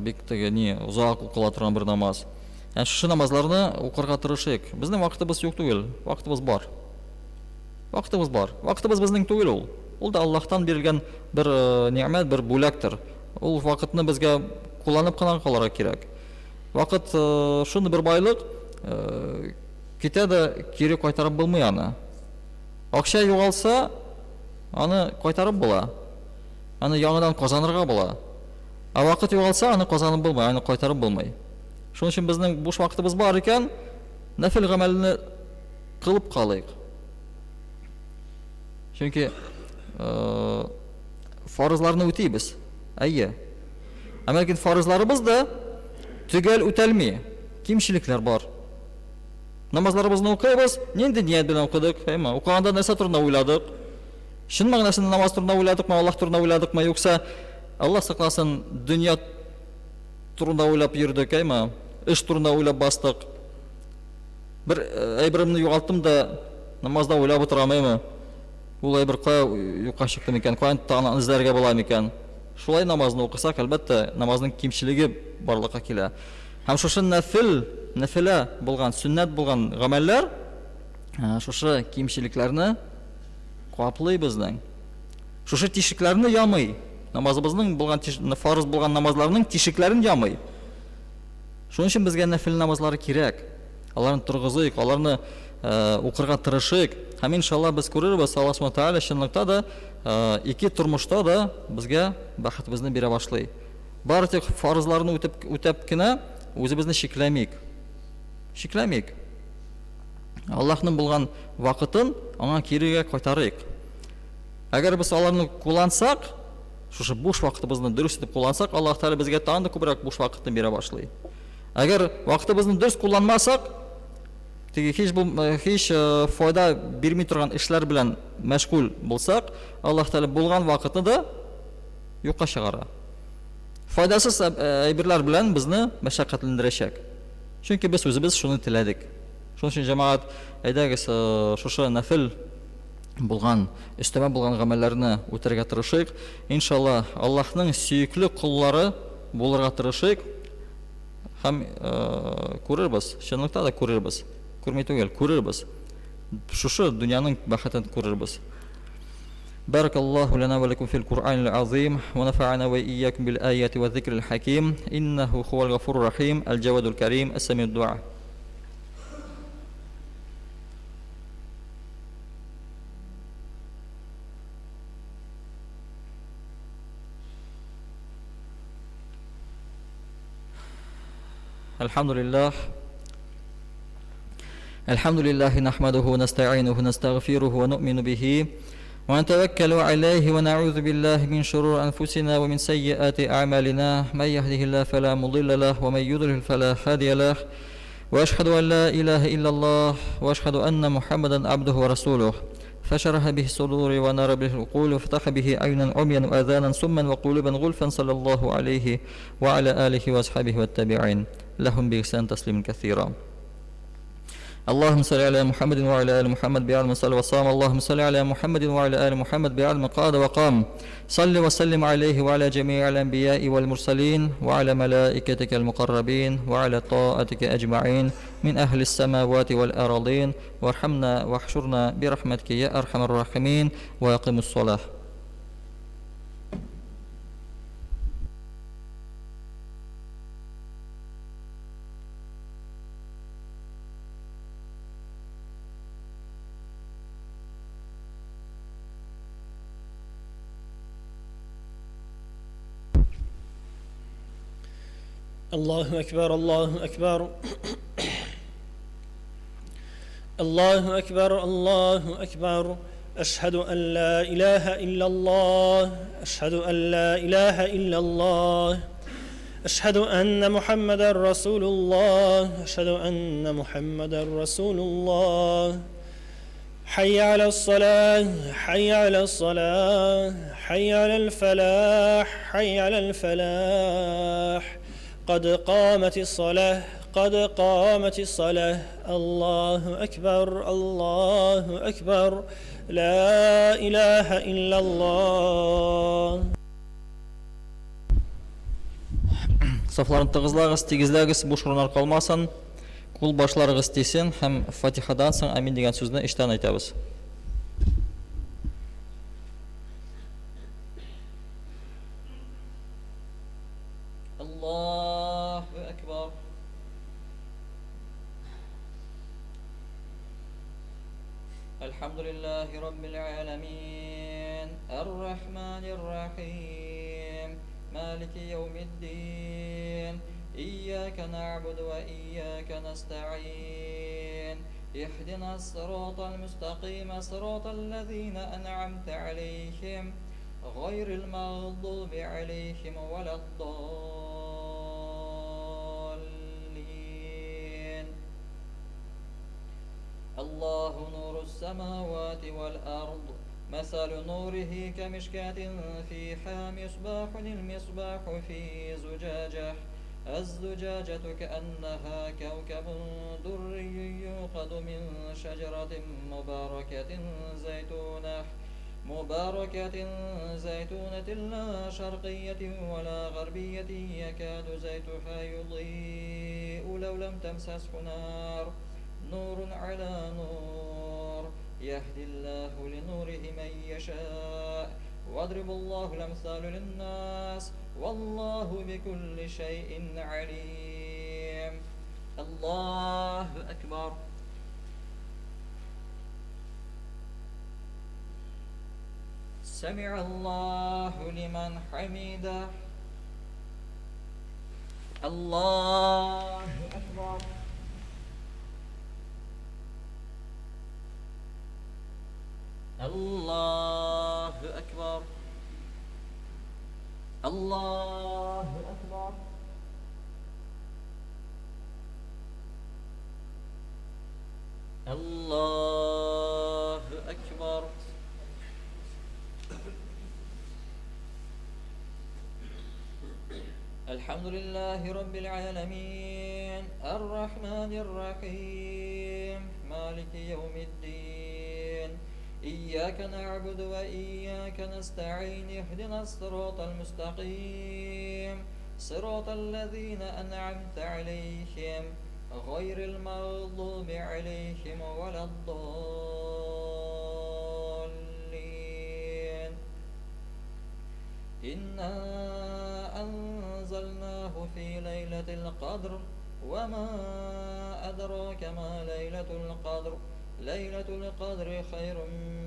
бик теге ни озак укыла торган бер намаз. Ә шушы намазларны укырга тырышыйк. Безнең вакытыбыз юк түгел, вакытыбыз бар. Вакытыбыз бар. Вакытыбыз безнең түгел ул. Ул да Аллаһтан бирелгән бер э, ни'мәт, бер бүләктер. Ул вакытны безгә кулланып кына калырга кирәк. Вакыт э, шундый бер байлык, э, китә дә кире кайтарып булмый аны. Акча югалса, аны кайтарып була. Аны яңадан казанырга була. Ә вакыт югалса, аны казанып булмый, аны кайтарып булмый. Шуның өчен безнең буш вакытыбыз бар икән, нәфил гамәлне кылып калыйк. Чөнки э, фарызларны үтибез. Әйе. Әмма ләкин фарызларыбыз да төгәл үтәлми. Кимчелекләр бар. Намазларыбызны укыйбыз, нинди ният белән укыдык, әйме? Укыганда нәрсә турында уйладык? Чын мәгънәсендә намаз турында уйладыкмы, Аллаһ турында уйладыкмы, юкса Аллаһ сакласын, дөнья турында уйлап йөрдек, әйме? Эш турында уйлап бастык. Бер э, әйберемне югалттым да, намазда уйлап утырам, әйме? Ул әйбер кая юкка чыкты микән, каян тагын аны эзләргә була микән? Шулай намазны укысак, әлбәттә, намазның кимчелеге барлыкка килә. Һәм шушы нәфил, нәфилә булган, сөннәт булган гамәлләр э, шушы кимчелекләрне каплый безнең. Шушы тишекләрне ямый. Намазыбызның булган фарыз булган намазларның тишекләрен ямый. Шуның өчен безгә нәфил намазлары кирәк. Аларны торгызыйк, аларны укырга тырышыйк. Һәм иншалла без күрербез, Аллаһ Субхану Тәгалә чынлыкта да ике тормышта да безгә бәхетебезне бирә башлый. Бары тик фарызларны үтеп, үтәп кенә үзебезне чикләмик. Чикләмик. Аллаһның булган вакытын аңа кирегә кайтарыйк. Әгәр без аларны куллансак, шушы буш вакытыбызны дөрес итеп куллансак, Аллаһ Тәгалә безгә тагын да күбрәк буш вакытны бирә башлый. Әгәр вакытыбызны дөрес кулланмасак, теге һич бу һич файда бирми торган эшләр белән мәшгуль булсак, Аллаһ Тәгалә булган вакытны да юкка чыгара. Файдасыз әйберләр белән безне мәшәкатьләндерәчәк. Чөнки без үзебез шуны теләдек. Шуның өчен, җәмәгать, әйдәгез, шушы нәфел булган, өстәмә булган гамәлләрне үтәргә тырышыйк. Иншалла, Аллаһның сөекле коллары булырга тырышыйк. Һәм күрербез, чынлыкта да күрербез. Күрми түгел, күрербез. Шушы дөньяның бәхетен күрербез. بارك الله لنا ولكم في القرآن العظيم ونفعنا وإياكم بالآيات والذكر الحكيم إنه هو الغفور الرحيم الجواد الكريم السميع الدعاء. الحمد لله الحمد لله نحمده ونستعينه ونستغفره ونؤمن به ونتوكل عليه ونعوذ بالله من شرور أنفسنا ومن سيئات أعمالنا من يهده الله فلا مضل له ومن يضلل فلا هادي له وأشهد أن لا إله إلا الله وأشهد أن محمدا عبده ورسوله فشرح به الصدور ونار به العقول وفتح به عينا عميا وآذانا سما وقلوبا غلفا صلى الله عليه وعلى آله وأصحابه والتابعين لهم بإحسان تسليما كثيرا. اللهم صل على محمد وعلى آل محمد بعلم صلى وصام. اللهم صل على محمد وعلى آل محمد بعلم قاد وقام. صل وسلم عليه وعلى جميع الأنبياء والمرسلين وعلى ملائكتك المقربين وعلى طاعتك أجمعين من أهل السماوات والأراضين وارحمنا واحشرنا برحمتك يا أرحم الراحمين وأقم الصلاة. الله أكبر الله أكبر الله أكبر الله أكبر أشهد أن لا إله إلا الله أشهد أن لا إله إلا الله أشهد أن محمدا رسول الله أشهد أن محمدا رسول الله حي على الصلاة حي على الصلاة حي على الفلاح حي على الفلاح قد قامت الصلاة قد قامت الصلاة الله أكبر الله أكبر لا إله إلا الله. Сафларын тыгызлагыз, тигезләгез, буш урыннар калмасын. Кул башларыгыз тисен һәм Фатихадан соң амин дигән сүзне эчтән әйтәбез. Аллаһу акбар. Әлхәмдүлилләһи раббил галәмин. Ар-Рахманир Рахим. Малики яумиддин. Ияка нa'буду ва ияка nasta'ин. اهدنا الصراط المستقيم صراط الذين أنعمت عليهم غير المغضوب عليهم ولا الضالين. الله نور السماوات والأرض مثل نوره كمشكاة فيها مصباح المصباح في زجاجة الزجاجة كأنها كوكب دري يوقد من شجرة مباركة زيتونة لا شرقية ولا غربية يكاد زيتها يضيء لو لم تمسسه نار نور على نور يهدي الله لنوره من يشاء واضرب الله الأمثال للناس والله بكل شيء عليم. الله أكبر. سمع الله لمن حمده. الله أكبر. الله أكبر. الله أكبر. الله أكبر. الحمد لله رب العالمين الرحمن الرحيم مالك يوم الدين إياك نعبد وإياك نستعين اهدنا الصراط المستقيم صراط الذين أنعمت عليهم غير المغضوب عليهم ولا الضالين. إنا أنزلناه في ليلة القدر وما أدراك ما ليلة القدر ليلة القدر خير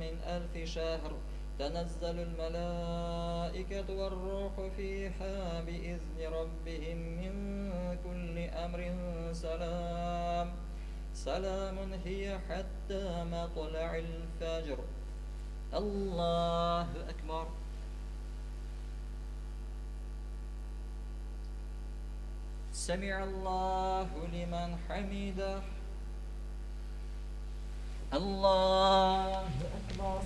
من 1000 شهر تنزل الملائكة والروح فيها بإذن ربهم من كل أمر سلام سلام هي حتى مطلع الفجر. الله أكبر. سمع الله لمن حمده. الله أكبر.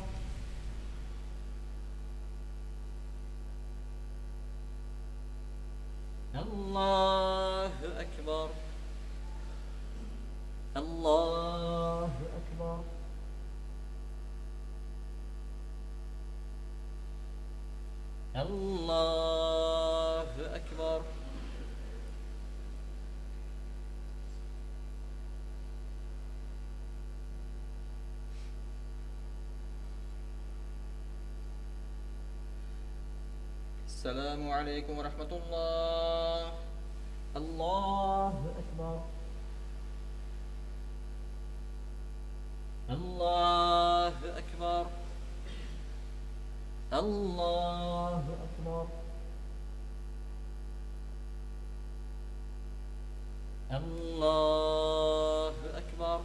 الله أكبر. الله أكبر. الله أكبر. السلام عليكم ورحمة الله. الله أكبر. الله أكبر. الله أكبر. الله أكبر.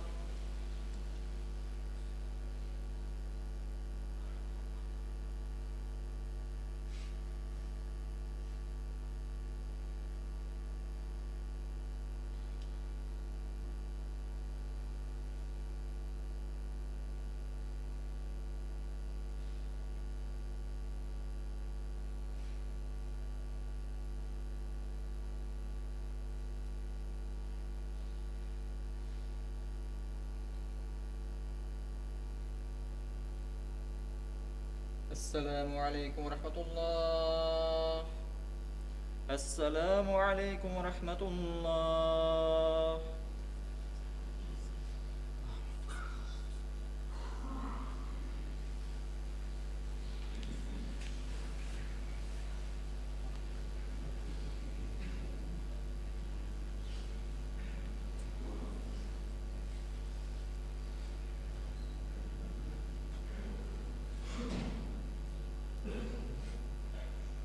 السلام عليكم ورحمة الله. السلام عليكم ورحمة الله.